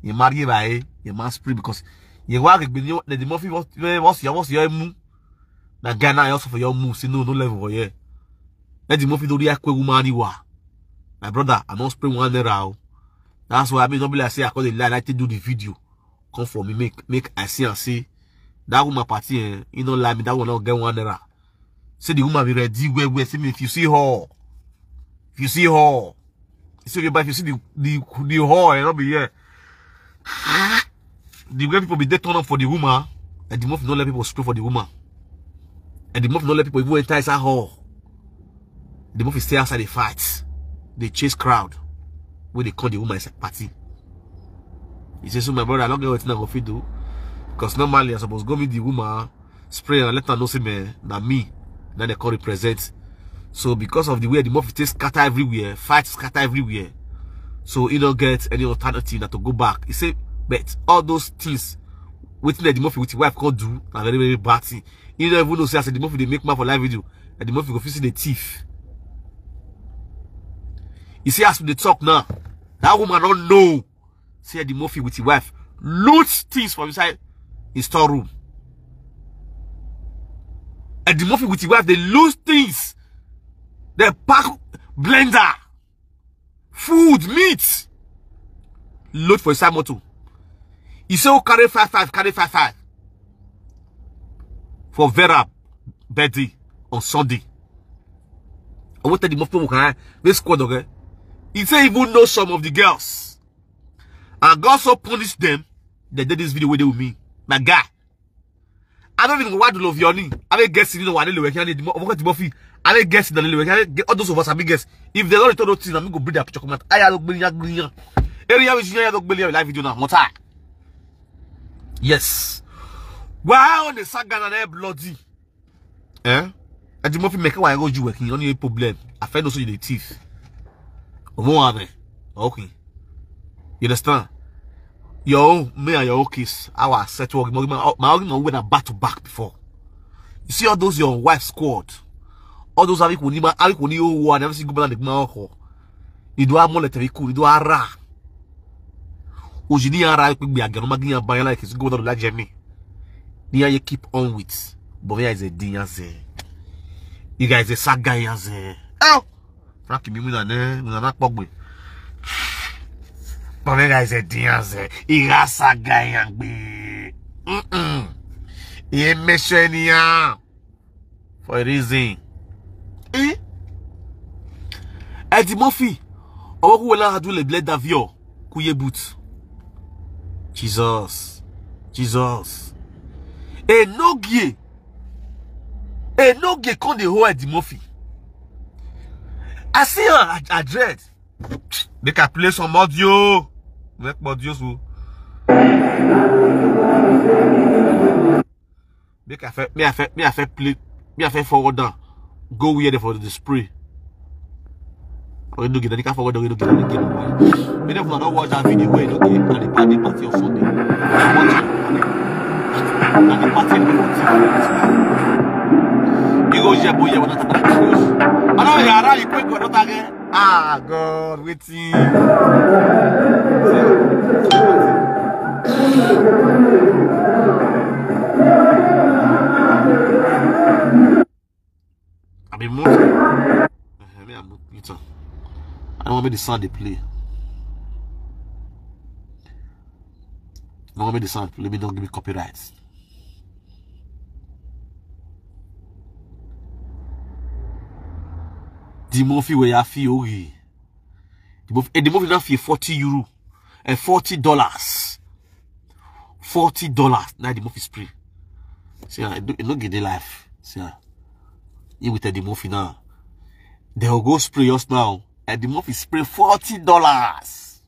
He ma ye ba eh. He ma spray because he wa gbin the Murphy was was your was your mu. Na guy now also for your move, say no, no level for here. Let the Murphy do the akwe woman you are. My brother, I don't spray one naira o. That's why I mean don't be like say I call the line, I take do the video. Come for me, make make I see and see. That woman party, eh, you don't lie me, that one not get one naira. Say the woman be ready where where see me if you see her. If you see her. So if you buy, if you see the the the hall, eh, not be here. The way people be dey turn up for the woman, and the Murphy no let people screw for the woman, and the Murphy no let people even enter inside hall. The Murphy stay outside the fight, they chase crowd, when they call the woman inside party. He says, so my brother, I don't get what I go fit do, because normally I suppose go meet the woman, spray and let her know say man, na me, na they call represent. So because of the way the Murphy take scatter everywhere, fight scatter everywhere. So he don't get any alternative than to go back. He say, but all those things, wetin the Murphy with his wife come do, na very very bad thing. He don't even know say as the Murphy they make man for live video, and the Murphy go fit see the thief. You see as we dey talk now, that woman don't know. Say the Murphy with his wife loot things from inside his storeroom. And the Murphy with his wife, they lose things. They pack blender, food, meat, load for inside motor. He say, oh, carry five five, carry five five for Vera birthday on Sunday. I want the Murphy can this squad, okay? He say even know some of the girls. And God so punish them. They did this video with me. My guy. I don't even want to love your name. I don't guess you know what I don't guess you know what I don't guess. All those of us I guess. If they don't return those things, I'm gonna bring their picture comment. I don't bring your green. Area which you don't bring your live video now. What time? Yes. Why on the saga and bloody? Eh? Eddie Murphy make why go you working, only problem. I find also you the thief. Omo ame. Okay. You understand? Your own, me and your own case. Our set work. My my argument went back to back before. You see all those your wife squad. All those Avikunima, Avikuni who are never seen go back the man. You do have more letter you do ara. Ojini ara you be again. Magin and Bayan like is go down like Jemmy. Ni you keep on with. But where is a dinyaze? You guys a saga yaze. Oh! Frank mi muna ne, muna na pogbe. But where is a dinyaze? Iga saga yangbe. Mm-mm. Ye meshenia. For a reason. Eh? Eddie Murphy. Owo ku wela hadu le bled davio. Kuye boot. Jesus. Jesus. Enogie. Enogie come dey hold Eddie Murphy. I see her, I, I dread. Make I play some audio. Make audio so. Make I fe-, me I fe-, me I fe-, play, me I fe-, forward down. Go where they for the spray. Or you know, get any forward down, you know, get any game. Many of them don't watch that video where you know, get and the party, party or something. Watch it. And the party be for you go here, boy, here, when I talk about this. I don't know, you are right, you quick, go, not again. Ah, God, wetin? I be mute. Eh, me, I mute, mute am. I don't want me the sound they play. I don't want me the sound play. Me don't give me copyright. The Murphy where you feel, okay. The Murphy, eh, the Murphy now feel forty euro and forty dollars. Forty dollars. Now the Murphy spray. See, I do, you know, get the life. See, you with the Murphy now. They will go spray us now. And the Murphy spray forty dollars.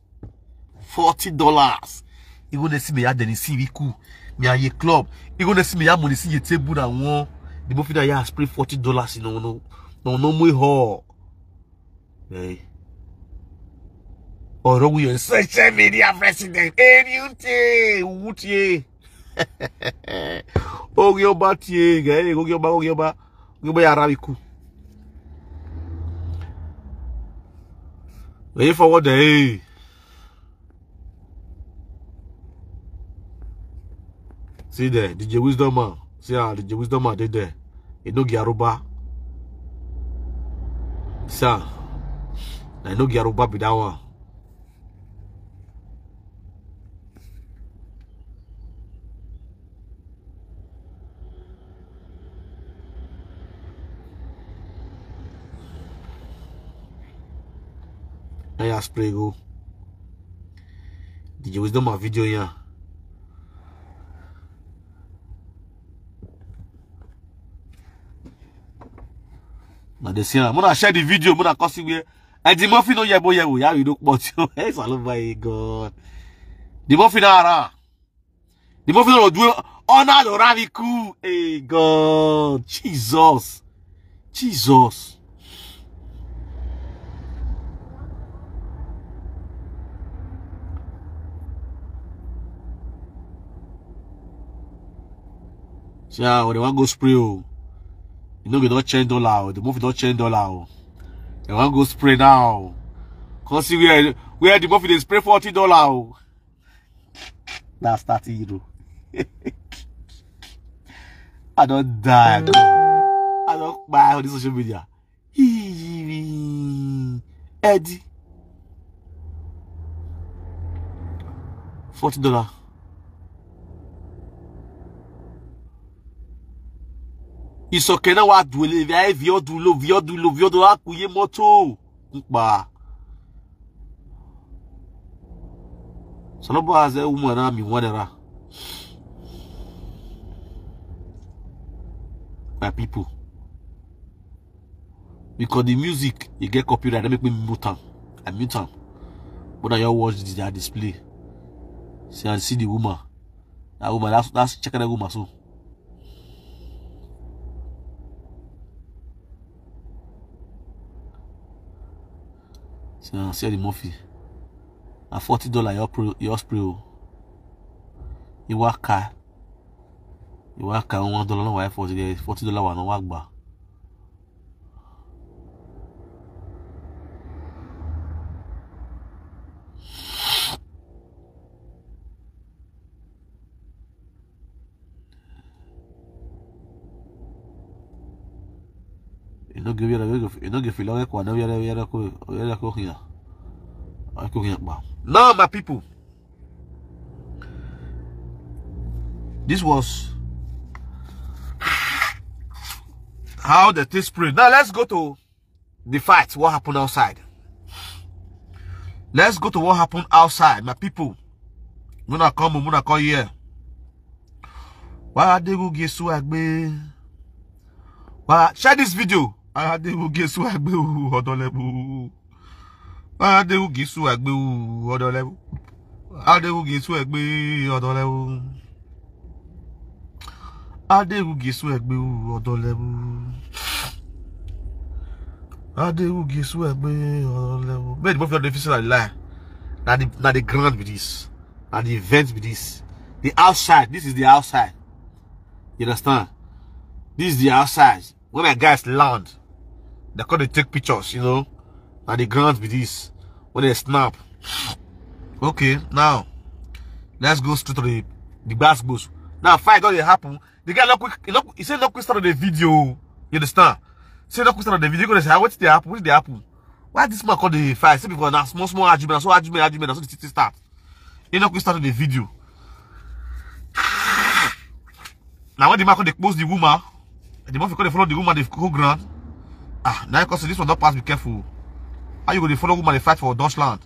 Forty dollars. You gonna see me at the C V cool. Me at your club. You gonna see me at money see your table and one. The Murphy that you spray forty dollars. You know, no, no, no more hall. Hey. Or we are social media president. Anything. Would ye? Ogioba tie, eh, Ogioba, Ogioba, Ogioba ya rabiku. Where you forward there, eh? See there, D J Wisdom man. See how D J Wisdom man did there. He no Giaruba. Sir, I know Giaruba be that one. I ask pray go. D J Wisdom my video here. Now they say, I'm gonna share the video, I'm gonna cause it where. And the Murphy no yebo yebo, yeah, we don't but you. Hey, Salomba, hey, God. The Murphy na ara. The Murphy no do honor the radical. Hey, God, Jesus. Jesus. See how they want go spray, oh. You know, we don't change dollar, oh. The Murphy don't change dollar, oh. They want go spray now. Come see where, where the Murphy they spray forty dollar, oh. That's thirty euro. I don't die, bro. I don't buy on the social media. Eddie. Forty dollar. It's okay now. What do we live? If you do love, you do love, you do love, you do akuye moto. Ba. Salobo has a woman, I'm in one era. My people. Because the music, you get copyright, they make me mute am. I mute am. But now you watch the, their display. See and see the woman. That woman, that's, that's check that woman so. See, see the Murphy. Na forty dollar your pro, your spray, oh. You work car. You work car one dollar, no why forty, forty dollar one, no work bar. You no give you no give you no give you no give you no give you no give you no give you no give you no give you. Now, my people, this was how the thing spread. Now let's go to the fight. What happened outside? Let's go to what happened outside, my people. When I come, when I come here. Why are they who get so agbe? Why share this video? Why are they who get so agbe? Odolebo. Why are they who get so agbe? Odolebo. Why are they who get so agbe? Odolebo. Why are they who get so agbe? Odolebo. Why are they who get so agbe? Odolebo. Man, the boy for the officer lie. Now the now the ground with this. And the event with this. The outside. This is the outside. You understand? This is the outside. When my guys land, they come to take pictures, you know. And the ground with this. When they snap. Okay, now let's go straight to the the bass goes. Now fight don't happen. The guy look quick, he, look, he said look quick start the video. You understand? Say look quick start the video. They say, "Ah, what did they happen? What did they happen?" Why this man call the fight? Say because now small small argument, so argument, argument, so the thing start. He look quick start the video. Now when the man call they post the woman, the man call they follow the woman, they go ground. Ah, now because this one not pass, be careful. How you go to follow woman they fight for Dutchland?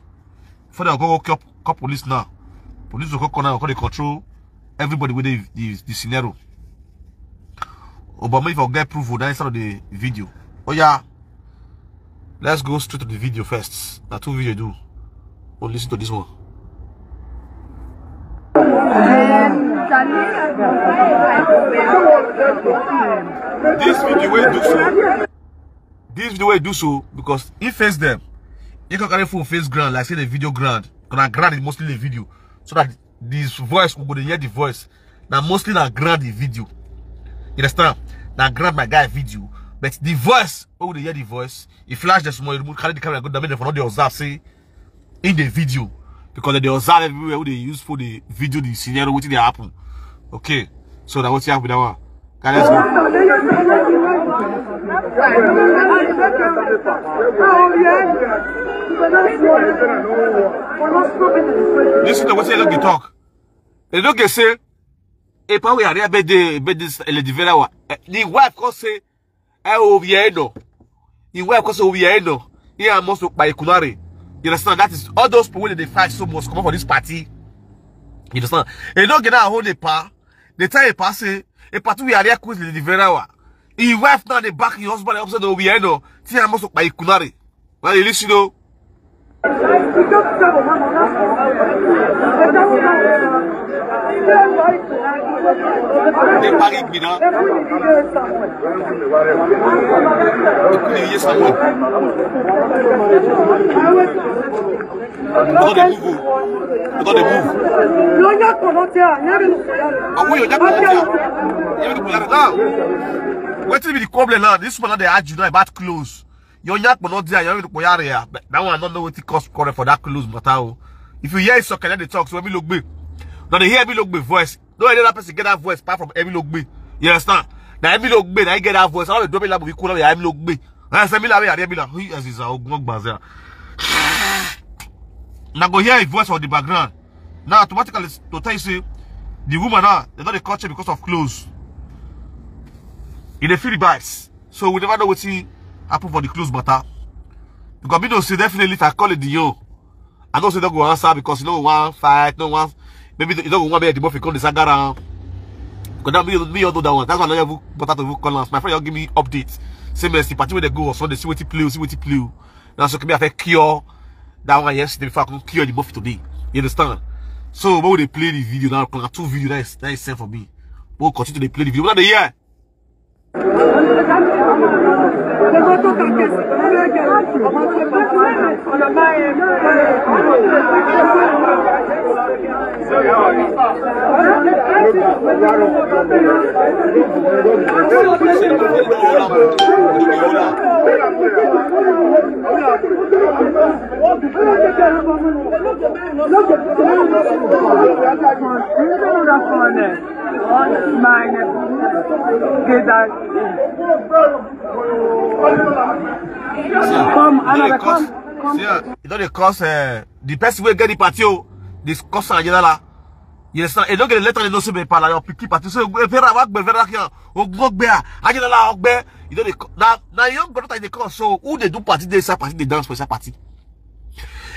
Before they go call, call police now. Police will call now, call they control everybody with the, the, the scenario. Obama, if I get proof for that inside of the video. Oh yeah. Let's go straight to the video first. Now two video do. Oh, listen to this one. This video will do so. This video will do so because he face them. He can carry full face ground, like say the video ground. Gonna ground is mostly the video. So that this voice, we go to hear the voice. Now mostly now ground the video. You understand? Now ground my guy video. But the voice, we go to hear the voice. He flash the small, he carry the camera, go down, make them for not the observe, say, in the video. Because they observe everywhere who they use for the video, the scenario, what they happen. Okay. So that what's happen with that one. Guys, let's go. Listen to what they look talk. They don't get say, "Hey, pa, we are here, birthday, birthday, Lady Vera." The wife can say, "I will be here, no." The wife can say, "We are here, no." Here I must look by Kunare. You understand? That is all those people wey dey fight so much come up for this party. You understand? They don't get that whole the pa. They tell a pa say, "A party we are here quiz Lady Vera." His wife now they back his husband upside over here, no. See I must look by Kunare. Well, you listen, though. They panic me now. They couldn't hear someone. Because they move, oh. Because they move. But when you now, what will be the problem now? This one now they argue now about clothes. Your yak but not there. Your yak but there. But that one I don't know what it cost quarter for that clothes matter, oh. If you hear it, so can they talk? So Emmy Logbe. Now they hear Emmy Logbe voice. No any other person get that voice apart from Emmy Logbe. You understand? Now Emmy Logbe, now you get that voice. I don't know like we call Emmy Logbe. I say Emmy Logbe, Emmy Logbe. Who is this? Oh, God, Bazia. Now go hear a voice on the background. Now automatically to tell you say the woman now they don't dey culture because of clothes. In the feel the bites. So we never know what see happen for the clothes matter. Because we don't see definitely if I call it the yo. I don't say don't go answer because you know one fight, no one maybe you don't want me the boy come the saga around. Because that me, me you know that one. That's why I never but to call us. My friend, you give me updates. Say me see party where they go or Sunday, see what he play, see what he play. Now so can be affect cure that one yesterday before I can cure the boy today. You understand? So when they play the video now, two video that is that is sent for me. We'll continue to play the video. Not the year. Come, another come. See, uh, you know they cause uh, the person will get the party, oh, this cause and general. You understand? You don't get a letter, they don't say me pala your picky party. So if you have a very here, oh, go be a general ogbe. You know they now now you go to the cause. So who they do party, they say party, they dance for party.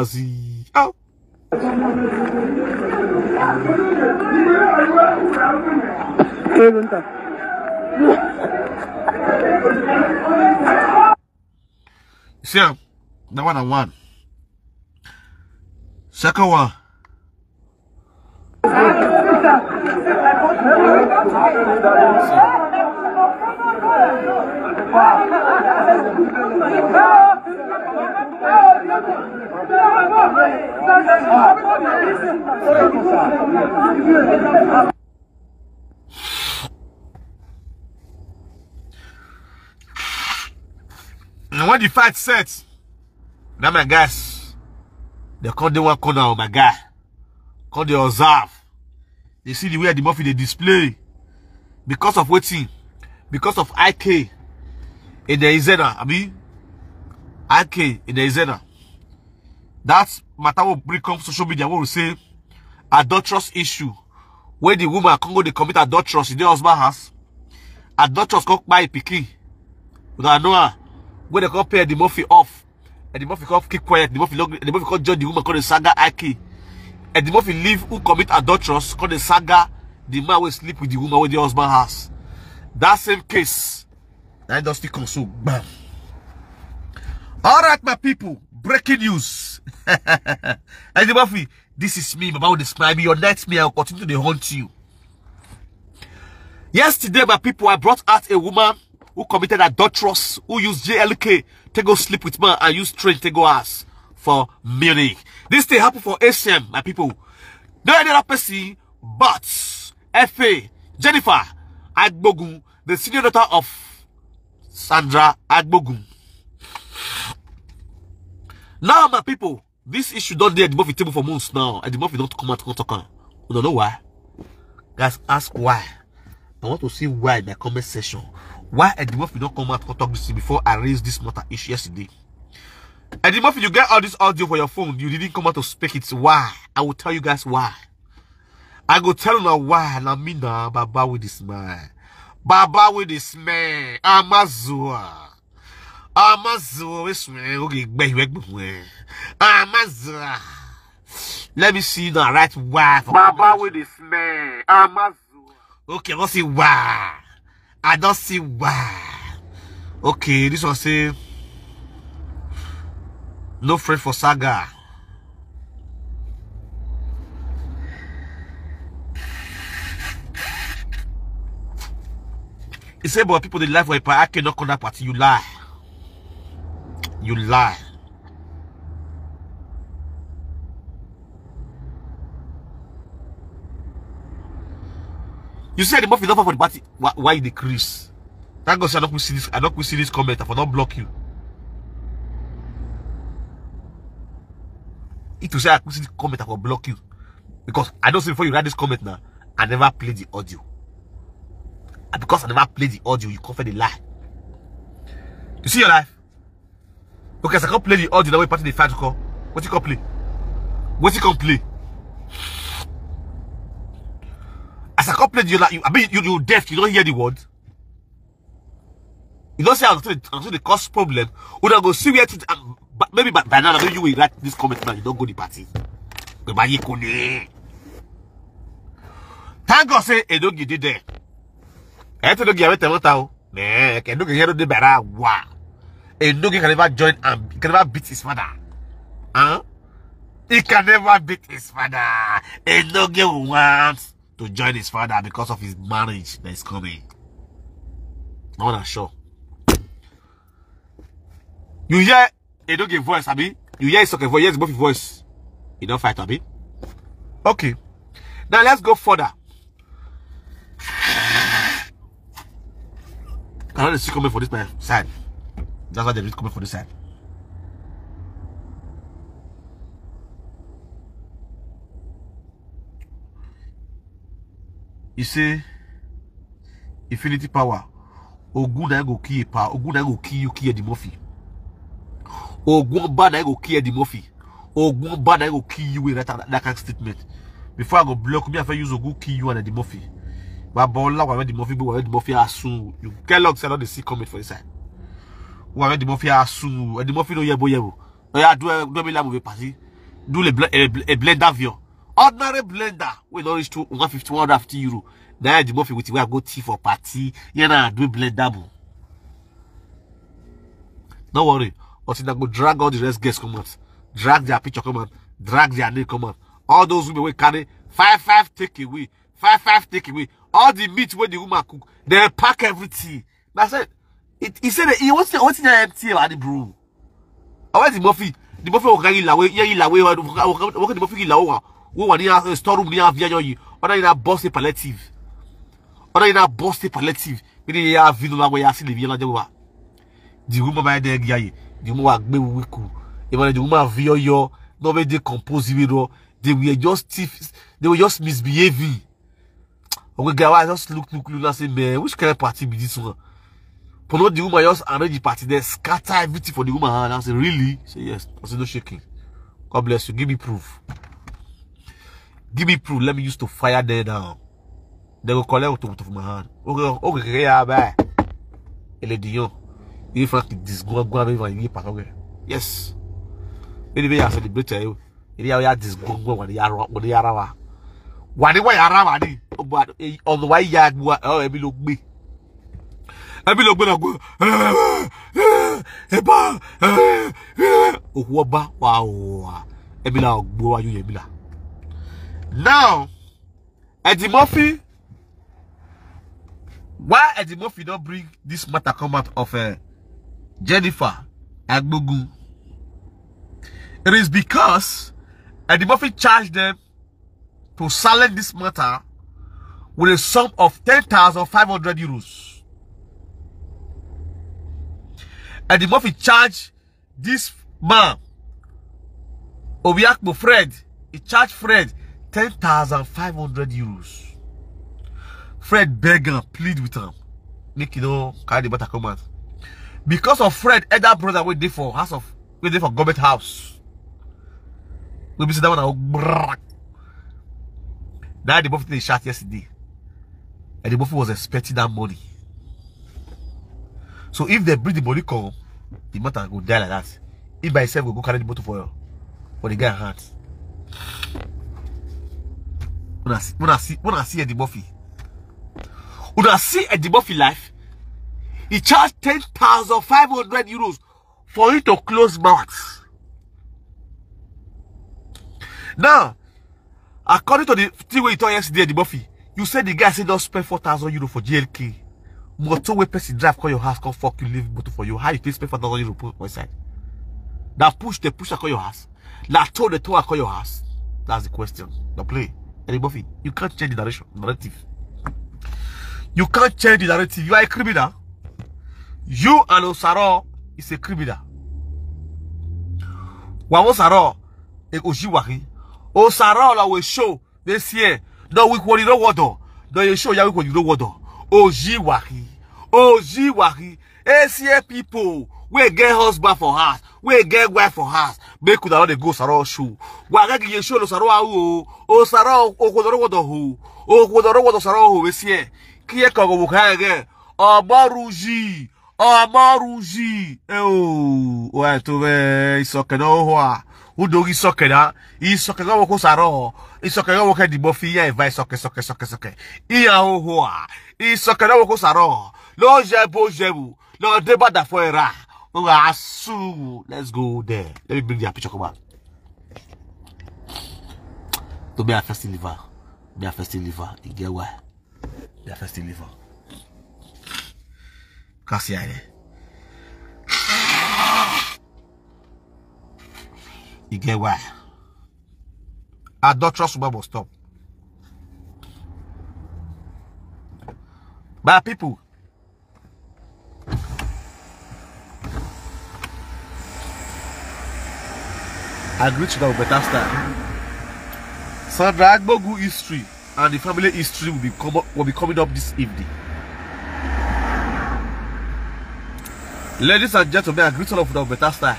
Mazi. Oh. See am, that one na one. Second one. And when the fight set, now my guys, they come dey one corner, oh my guy. Come dey observe. They see the way the Murphy dey display. Because of wetin? Because of I K in the Izena. I mean, I K in the Izena. That matter will bring come social media. We will say adulterous issue. When the woman come go, they commit adulterous in the husband house. Adulterous come buy a pikin. Una know her. When they come pay the Murphy off, and the Murphy come keep quiet. The Murphy, the Murphy come join the woman, come the saga I K. And the Murphy leave who commit adulterous, come the saga the man will sleep with the woman with the husband house. That same case, that just still come so bam. All right, my people, breaking news. And the Murphy, this is me, Baba with the smile. Be your nightmare. I'll continue to haunt you. Yesterday, my people, I brought out a woman who committed adulteress, who used J L K to go sleep with man and use train to go ass for Munich. This thing happened for A C M, my people. No any other person but F A Jennifer Agbogun, the senior daughter of Sandra Agbogun. Now, my people, this issue don dey Eddie Murphy table for months now. Eddie Murphy don come out come talk am. You don't know why? Guys, ask why. I want to see why in the comment section. Why Eddie Murphy don come out come talk this thing before I raised this matter issue yesterday? Eddie Murphy, you get all this audio for your phone. You didn't come out to speak it. Why? I will tell you guys why. I go tell una why. Na me na Baba with the smile. Baba with the smile. Amazua. Amazua. Which me? Okay, back, back, back. Amazua. Let me see the right why for Baba with the smile. Amazua. Okay, I don't see why. I don't see why. Okay, this one say no friend for saga. He say, but people dey lie for Ipa Ake no come that party. You lie. You lie. You said the Murphy don't for the party. Why, why you decrease? Thank God, say I don't see this. I don't see this comment. I for not block you. If you say I could see the comment, I will block you because I don't see before you write this comment now. I never play the audio. And because I never play the audio, you come for the lie. You see your life. Okay, as I come play the audio, the way party the fight call. What you come play? What you come play? As I come play the audio, you, I mean, you, you deaf, you don't hear the word. You don't say I'm still, I'm still the cause problem. We don't go see where to, um, but maybe by, by now, maybe you will write this comment now. You don't go the party. But by you couldn't. Thank God, say, Edogi did there. I tell you, I tell you, man, Edogi here, the better. Wow. Edogi can never join and can never beat his father. Huh? He can never beat his father. Edogi wants to join his father because of his marriage that is coming. I want to show. You hear Edogi voice, abi? You hear Isoke voice, yes, both voice. You don't fight, abi? Okay. Now let's go further. I don't see comment for this my side. That's why they read comment for this side. He say, infinity power. Ogun na go kill power. Ogun na go kill you, kill Eddie Murphy. Ogun bad na go kill Eddie Murphy. Ogun bad na go kill you with that, that kind of statement. Before I go block me, I fit use Ogun kill you and Eddie Murphy. But Bola, why Eddie Murphy, why Eddie Murphy as soon you get luck, say I no dey see comment for inside. Why Eddie Murphy as soon? Eddie Murphy no yebo yebo. Oh yeah, do a do me like movie party. Do a, bl- a, bl- a blender view. Ordinary blender. We don't reach to one fifty, one hundred fifty euro. Now Eddie Murphy with where I go tea for party. Yeah, now do a blender boo. Don't worry. Until I go drag all the rest guests come out. Drag their picture come out. Drag their name come out. All those women will carry five five take away. Five five take away. All the meat where the woman cook, they pack everything. That's it. It he said that he wants to what's in the empty at the brew. Away the Murphy. The Murphy will carry lawe. Yeah, he lawe. What the Murphy lawa? Who were near a storeroom near Vianyoyi? Or in a boss a palliative. Or in a boss a palliative. Meaning, yeah, Vino la way I see the Vianyoyi. The woman by the guy. The woman was gbe wiku. Even the woman vio yo. No way they compose you. They were just thieves. They were just misbehaving. Okay, guy, I just look, look, look, and say, man, which kind of party be this one? But not the woman just arrange the party, then scatter everything for the woman hand. I say, really? Say yes. I say, no shaking. God bless you. Give me proof. Give me proof. Let me use to fire there now. They go collect to, to my hand. Okay, okay, okay, yeah, bye. Ele dion. You frank this go go me van you part okay. Yes. Anyway, I celebrate you. Iri ya ya this go go wa ya ro wa ya rawa. Wa ni wa ya rawa ni. O ba on the way ya gbo o ebi lo gbe. Ebi lo gbe na gbo. E ba. Oku oba wa o. Ebi la gbo wa yu ebi la. Now, Eddie Murphy, why Eddie Murphy don't bring this matter come out of uh, Jennifer Agbogu? It is because Eddie Murphy charged them to silence this matter with a sum of ten thousand five hundred euros. Eddie Murphy charged this man, Obiakpo Fred, he charged Fred ten thousand five hundred euros. Fred beg and plead with him. Make you know, carry the matter come out. Because of Fred, elder brother, we dey for house of, we dey for government house. We be sit down and now the both they shot yesterday. And the both was expecting that money. So if they bring the money come, the matter go die like that. If by himself go go carry the bottle for for the guy hand. When I see when I see when I see Eddie Murphy. When I see Eddie Murphy life, he charged ten thousand five hundred euros for you to close mouth. Now, according to the thing we talk yesterday, the Buffy, you said the guy said don't spend four thousand euro for G L K. Motor where person drive call your house, come fuck you, leave motor for you. How you take spend four thousand euro put for inside? Now push the pusher call your house. Now tow the tow call your house. That's the question. Now play. Any Buffy, you can't change the direction, narrative. You can't change the narrative. You are a criminal. You and Osaro is a criminal. Wa Osaro e Oshiwari. Osaro la we show this year. No week one no water. No you show ya week one no water. Oshiwari. Oshiwari. A C A people. We get husband for house. We get wife for house. Make una no dey go Osaro show. Wa ga gi show Osaro a o. Osaro okodoro water ho. Okodoro water Osaro ho we see. Kiye ko go buka again. Oboruji. Omoruji. Eh, oh, oh, eh, to, eh, Isokena, oh, ah. Udogi Isokena. Isokena woko saro. Isokena woko di mofi ya eva Isoke, Isoke, Isoke, Isoke. Iya, oh, oh, ah. Isokena woko saro. No jebo, jebo. No deba da foera. Oh, asu. Let's go there. Let me bring their picture come out. To me, I first deliver. Me, I first deliver. You get why? Me, I first deliver. Kasi ane. You get why? Adulterous woman must stop. My people, I greet you now with better style. Sandra Agbogu history. and the family history will be, come up, will be coming up this evening. Ladies and gentlemen, I greet all of you with better style.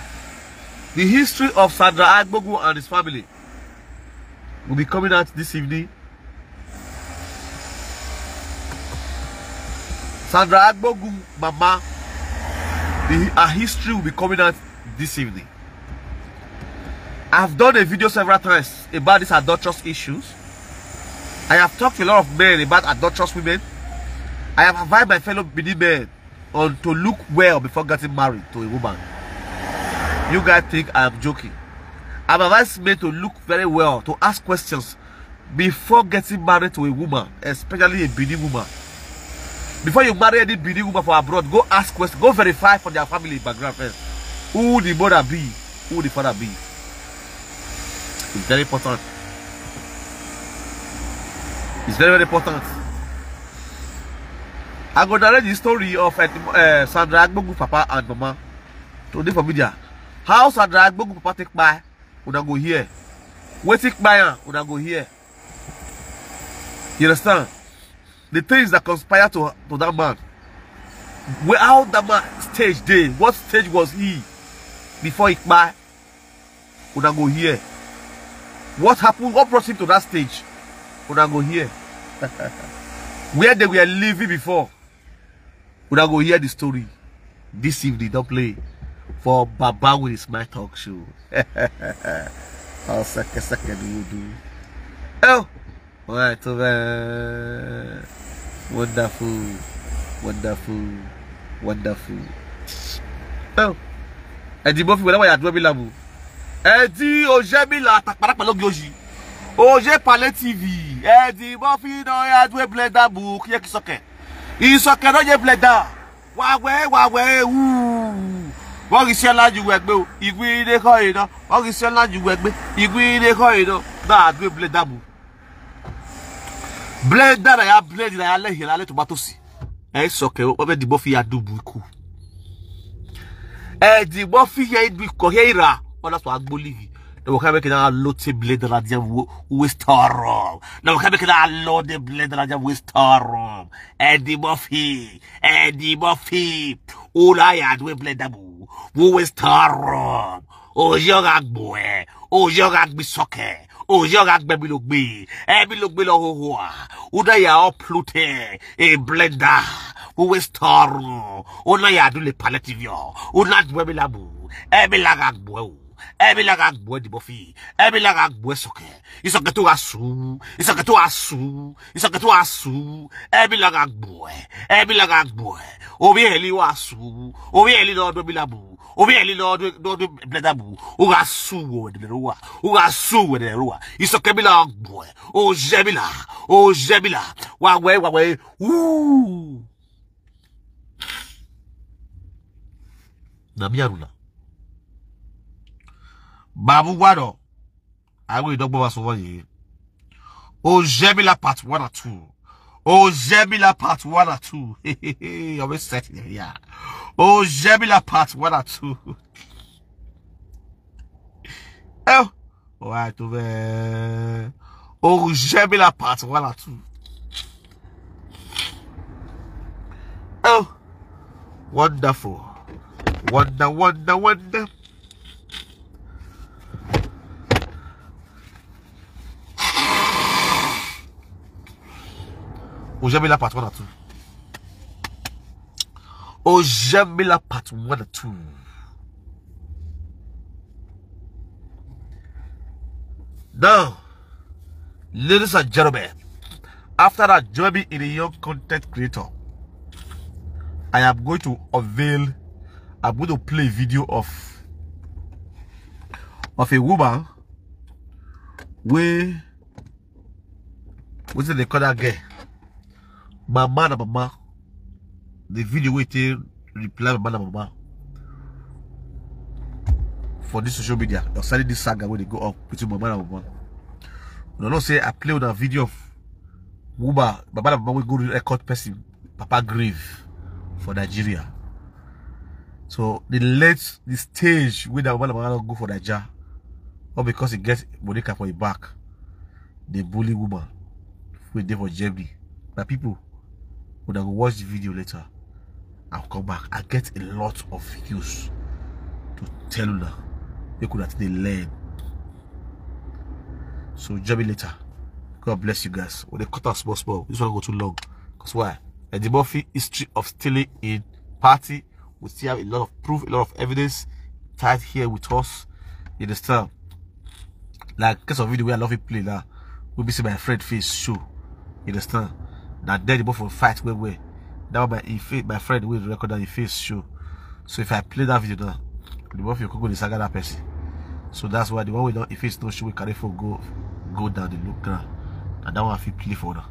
The history of Sandra Agbogu and his family will be coming out this evening. Sandra Agbogu, Mama, the, her history will be coming out this evening. I've done a video several times about these adulterous issues. I have talked to a lot of men about adulterous women. I have advised my fellow Benin men on to look well before getting married to a woman. You guys think I'm joking. I've advised men to look very well, to ask questions before getting married to a woman, especially a Benin woman. Before you marry any Benin woman for abroad, go ask questions, go verify for their family background first. Who the mother be, who the father be. It's very important. It's very, very important. I go narrate the story of uh, Sandra Agbogu papa and mama today for media. How Sandra Agbogu papa take kpai, una go hear. Wetin kpai am, una go hear. You understand? The things that conspire to, to that man. Where, how that man stage dey? What stage was he before he kpai? Una go hear. What happened? What brought him to that stage? Una go hear. Where they were living before? Una go hear the story this evening. Don't play for Baba with his my talk show. I'll second second will do. Oh, all right, so uh, wonderful, wonderful, wonderful. Oh, Eddie Murphy, whenever you are doing level. Eddie Ojebila, takpara pẹ̀lú oge oji. Oje Pale T V. Eddie Murphy, no, ya do a blender book. Ye kisoke. Isoke no ye blender. Wawe, wawe, ooh. Wọ́n rí iṣẹ́ lájú ẹgbẹ́ o. Ìwé ilé kọ́ iná. Wọ́n rí iṣẹ́ lájú ẹgbẹ́. Ìwé ilé kọ́ iná. Náà àdúgbò blender mu. Blender náà ya blend náà ya lẹ́yìn lálẹ́ tomato sí. Ẹ sọ kẹ́ wọ́n fẹ́ dìbò fi ya dùbù ikú. Ẹ dìbò fi yẹ ibi kọ̀ yẹ ìrà. Wọ́n lọ sọ agbólíyì. Na waka make na lote blender na dia wo we storm. Na waka make na lote blender na dia we storm. Eddie Murphy, Eddie Murphy. Ola ya do blender bu. Wo we storm. Ojo ga gbo e. Ojo ga gbi soke. Ojo ga gbe mi lo gbe. E mi lo gbe lo ho ho a. Una ya upload e blender. Wo we storm. Una ya do le palette vio. Una do mi labu. E mi la ga gbo e o. Emi la ga gbo Eddie Murphy. Emi la ga gbo Isoke. Isoke to ga su. Isoke to ga su. Isoke to ga su. Emi la ga gbo. Emi la ga gbo. Obi eli wa su. Obi eli lo do bilabu. Obi eli lo do do do bledabu. O ga su wo de ruwa. O ga su wo de ruwa. Isoke bi la gbo. O je bi la. O je bi la. Wa we wa we. Ooh. Na mi aruna. Babu Wado. I will dog over so one. Ojebila part one or two. Ojebila part one or two. Always set here. Yeah. Ojebila part one or two. Oh. Alright, over. Ojebila part one or two. Oh, wonderful. Wonder, wonder, wonder. Ojebila part one or two. Ojebila part one or two. Now, ladies and gentlemen, after that, join me in a young content creator. I am going to unveil, I'm going to play a video of of a woman where wetin dem dey call that girl? Mama na mama. The video wey take reply mama na mama for this social media concerning this saga wey dey go up between mama na mama. Una know say I play una video of woman, mama na mama wey go record person papa grave for Nigeria. So the late the stage wey that mama na mama don go for Naija, all because e get Monica for im back. Dey bully woman wey dey for Germany. My people, una go watch the video later. I'll come back. I get a lot of videos to tell una. Make una take dey learn. So join me later. God bless you guys. When they cut out small small, this one go too long. Cause why? Eddie Murphy history of stealing in party. We still have a lot of proof, a lot of evidence tied here with us. You understand? Like case of video where I love it play now. We be see my friend face show. You understand? That day the boy for fight where where. That one my, he fa- my friend will record that he face show. So if I play that video now, the boy for go the saga that person. So that's why the one we don't, if it's no show, we carry for go go down the look ground. And that one I feel play for now.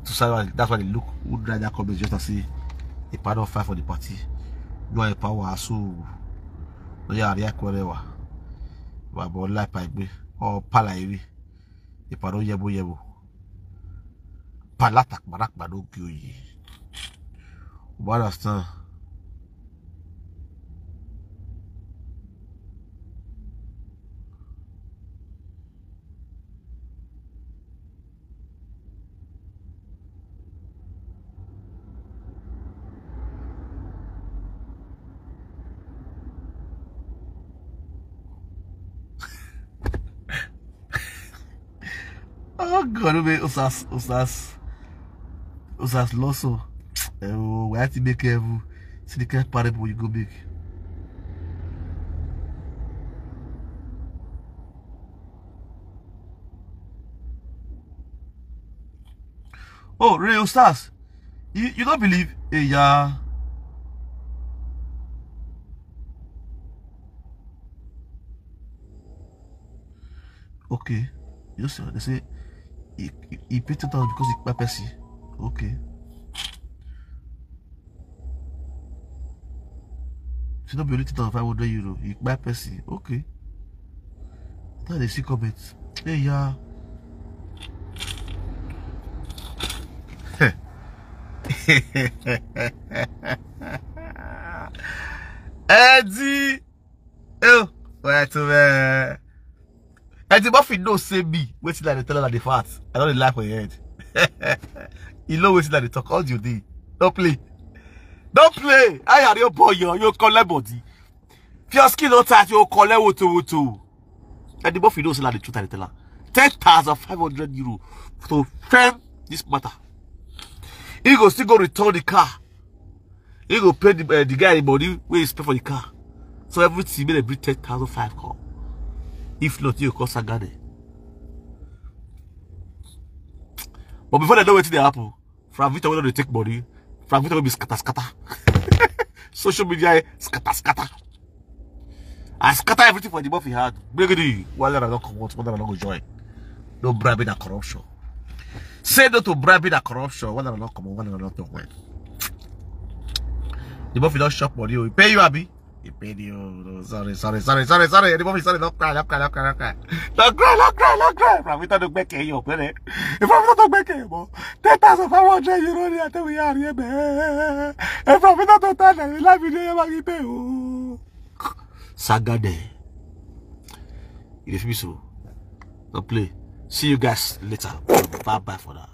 So that's why, that's why they look who drive that comment just to see a part of five for the party. No a power so. No ya area kwere wa. Wa bo la pa gbe. O pala iri. A part of yebo yebo. Palatak barak bado kyoyi. What understand? Oh God, we usas usas usas loso. Eh, we have to make careful. See the kind of parable you go make. Oh, real stars. You, you don't believe? Eh, yeah. Okay. Yes, sir. They say he, he, he paid two thousand because he kpa person. Okay. She not be only two thousand five hundred euro. He kpa person. Okay. That they see comment. Hey, yeah. Eddie. Oh, right over. Eddie Murphy no say me. Wait till I dey tell her the fact. I don't lie for your head. You know wait till I dey talk all you day. Don't play. Don't play. I are your boy, yo. You collect body. If your skin not tight, you collect woto woto. Eddie Murphy knows like the truth I dey tell her. Ten thousand five hundred euro to firm this matter. He go still go return the car. He go pay the, uh, the guy the money where he spend for the car. So everything made a bring ten thousand five call. If not, you go call Sagade. But before they know wetin dey happen, Frank Victor wey don dey take money, Frank Victor wey be scatter scatter. Social media scatter scatter. I scatter everything for the Murphy hand. Gbegidi, one naira don comot, one naira don go join. No bribe na corruption. Say no to bribe na corruption. One naira don comot, one naira don talk well. The Murphy don chop money o. He pay you, abi? He paid you. No, sorry, sorry, sorry, sorry, sorry. The Murphy, sorry, don't cry, don't cry, don't cry, don't cry. Don't cry, don't cry, don't cry. From Victor don't back you, brother. If from Victor don't back you, bro. Ten thousand five hundred euro, I tell we are here, man. If from Victor don't tell them, we like video, you want to pay. Saga there. If you so, don't play. See you guys later. Bye bye for now.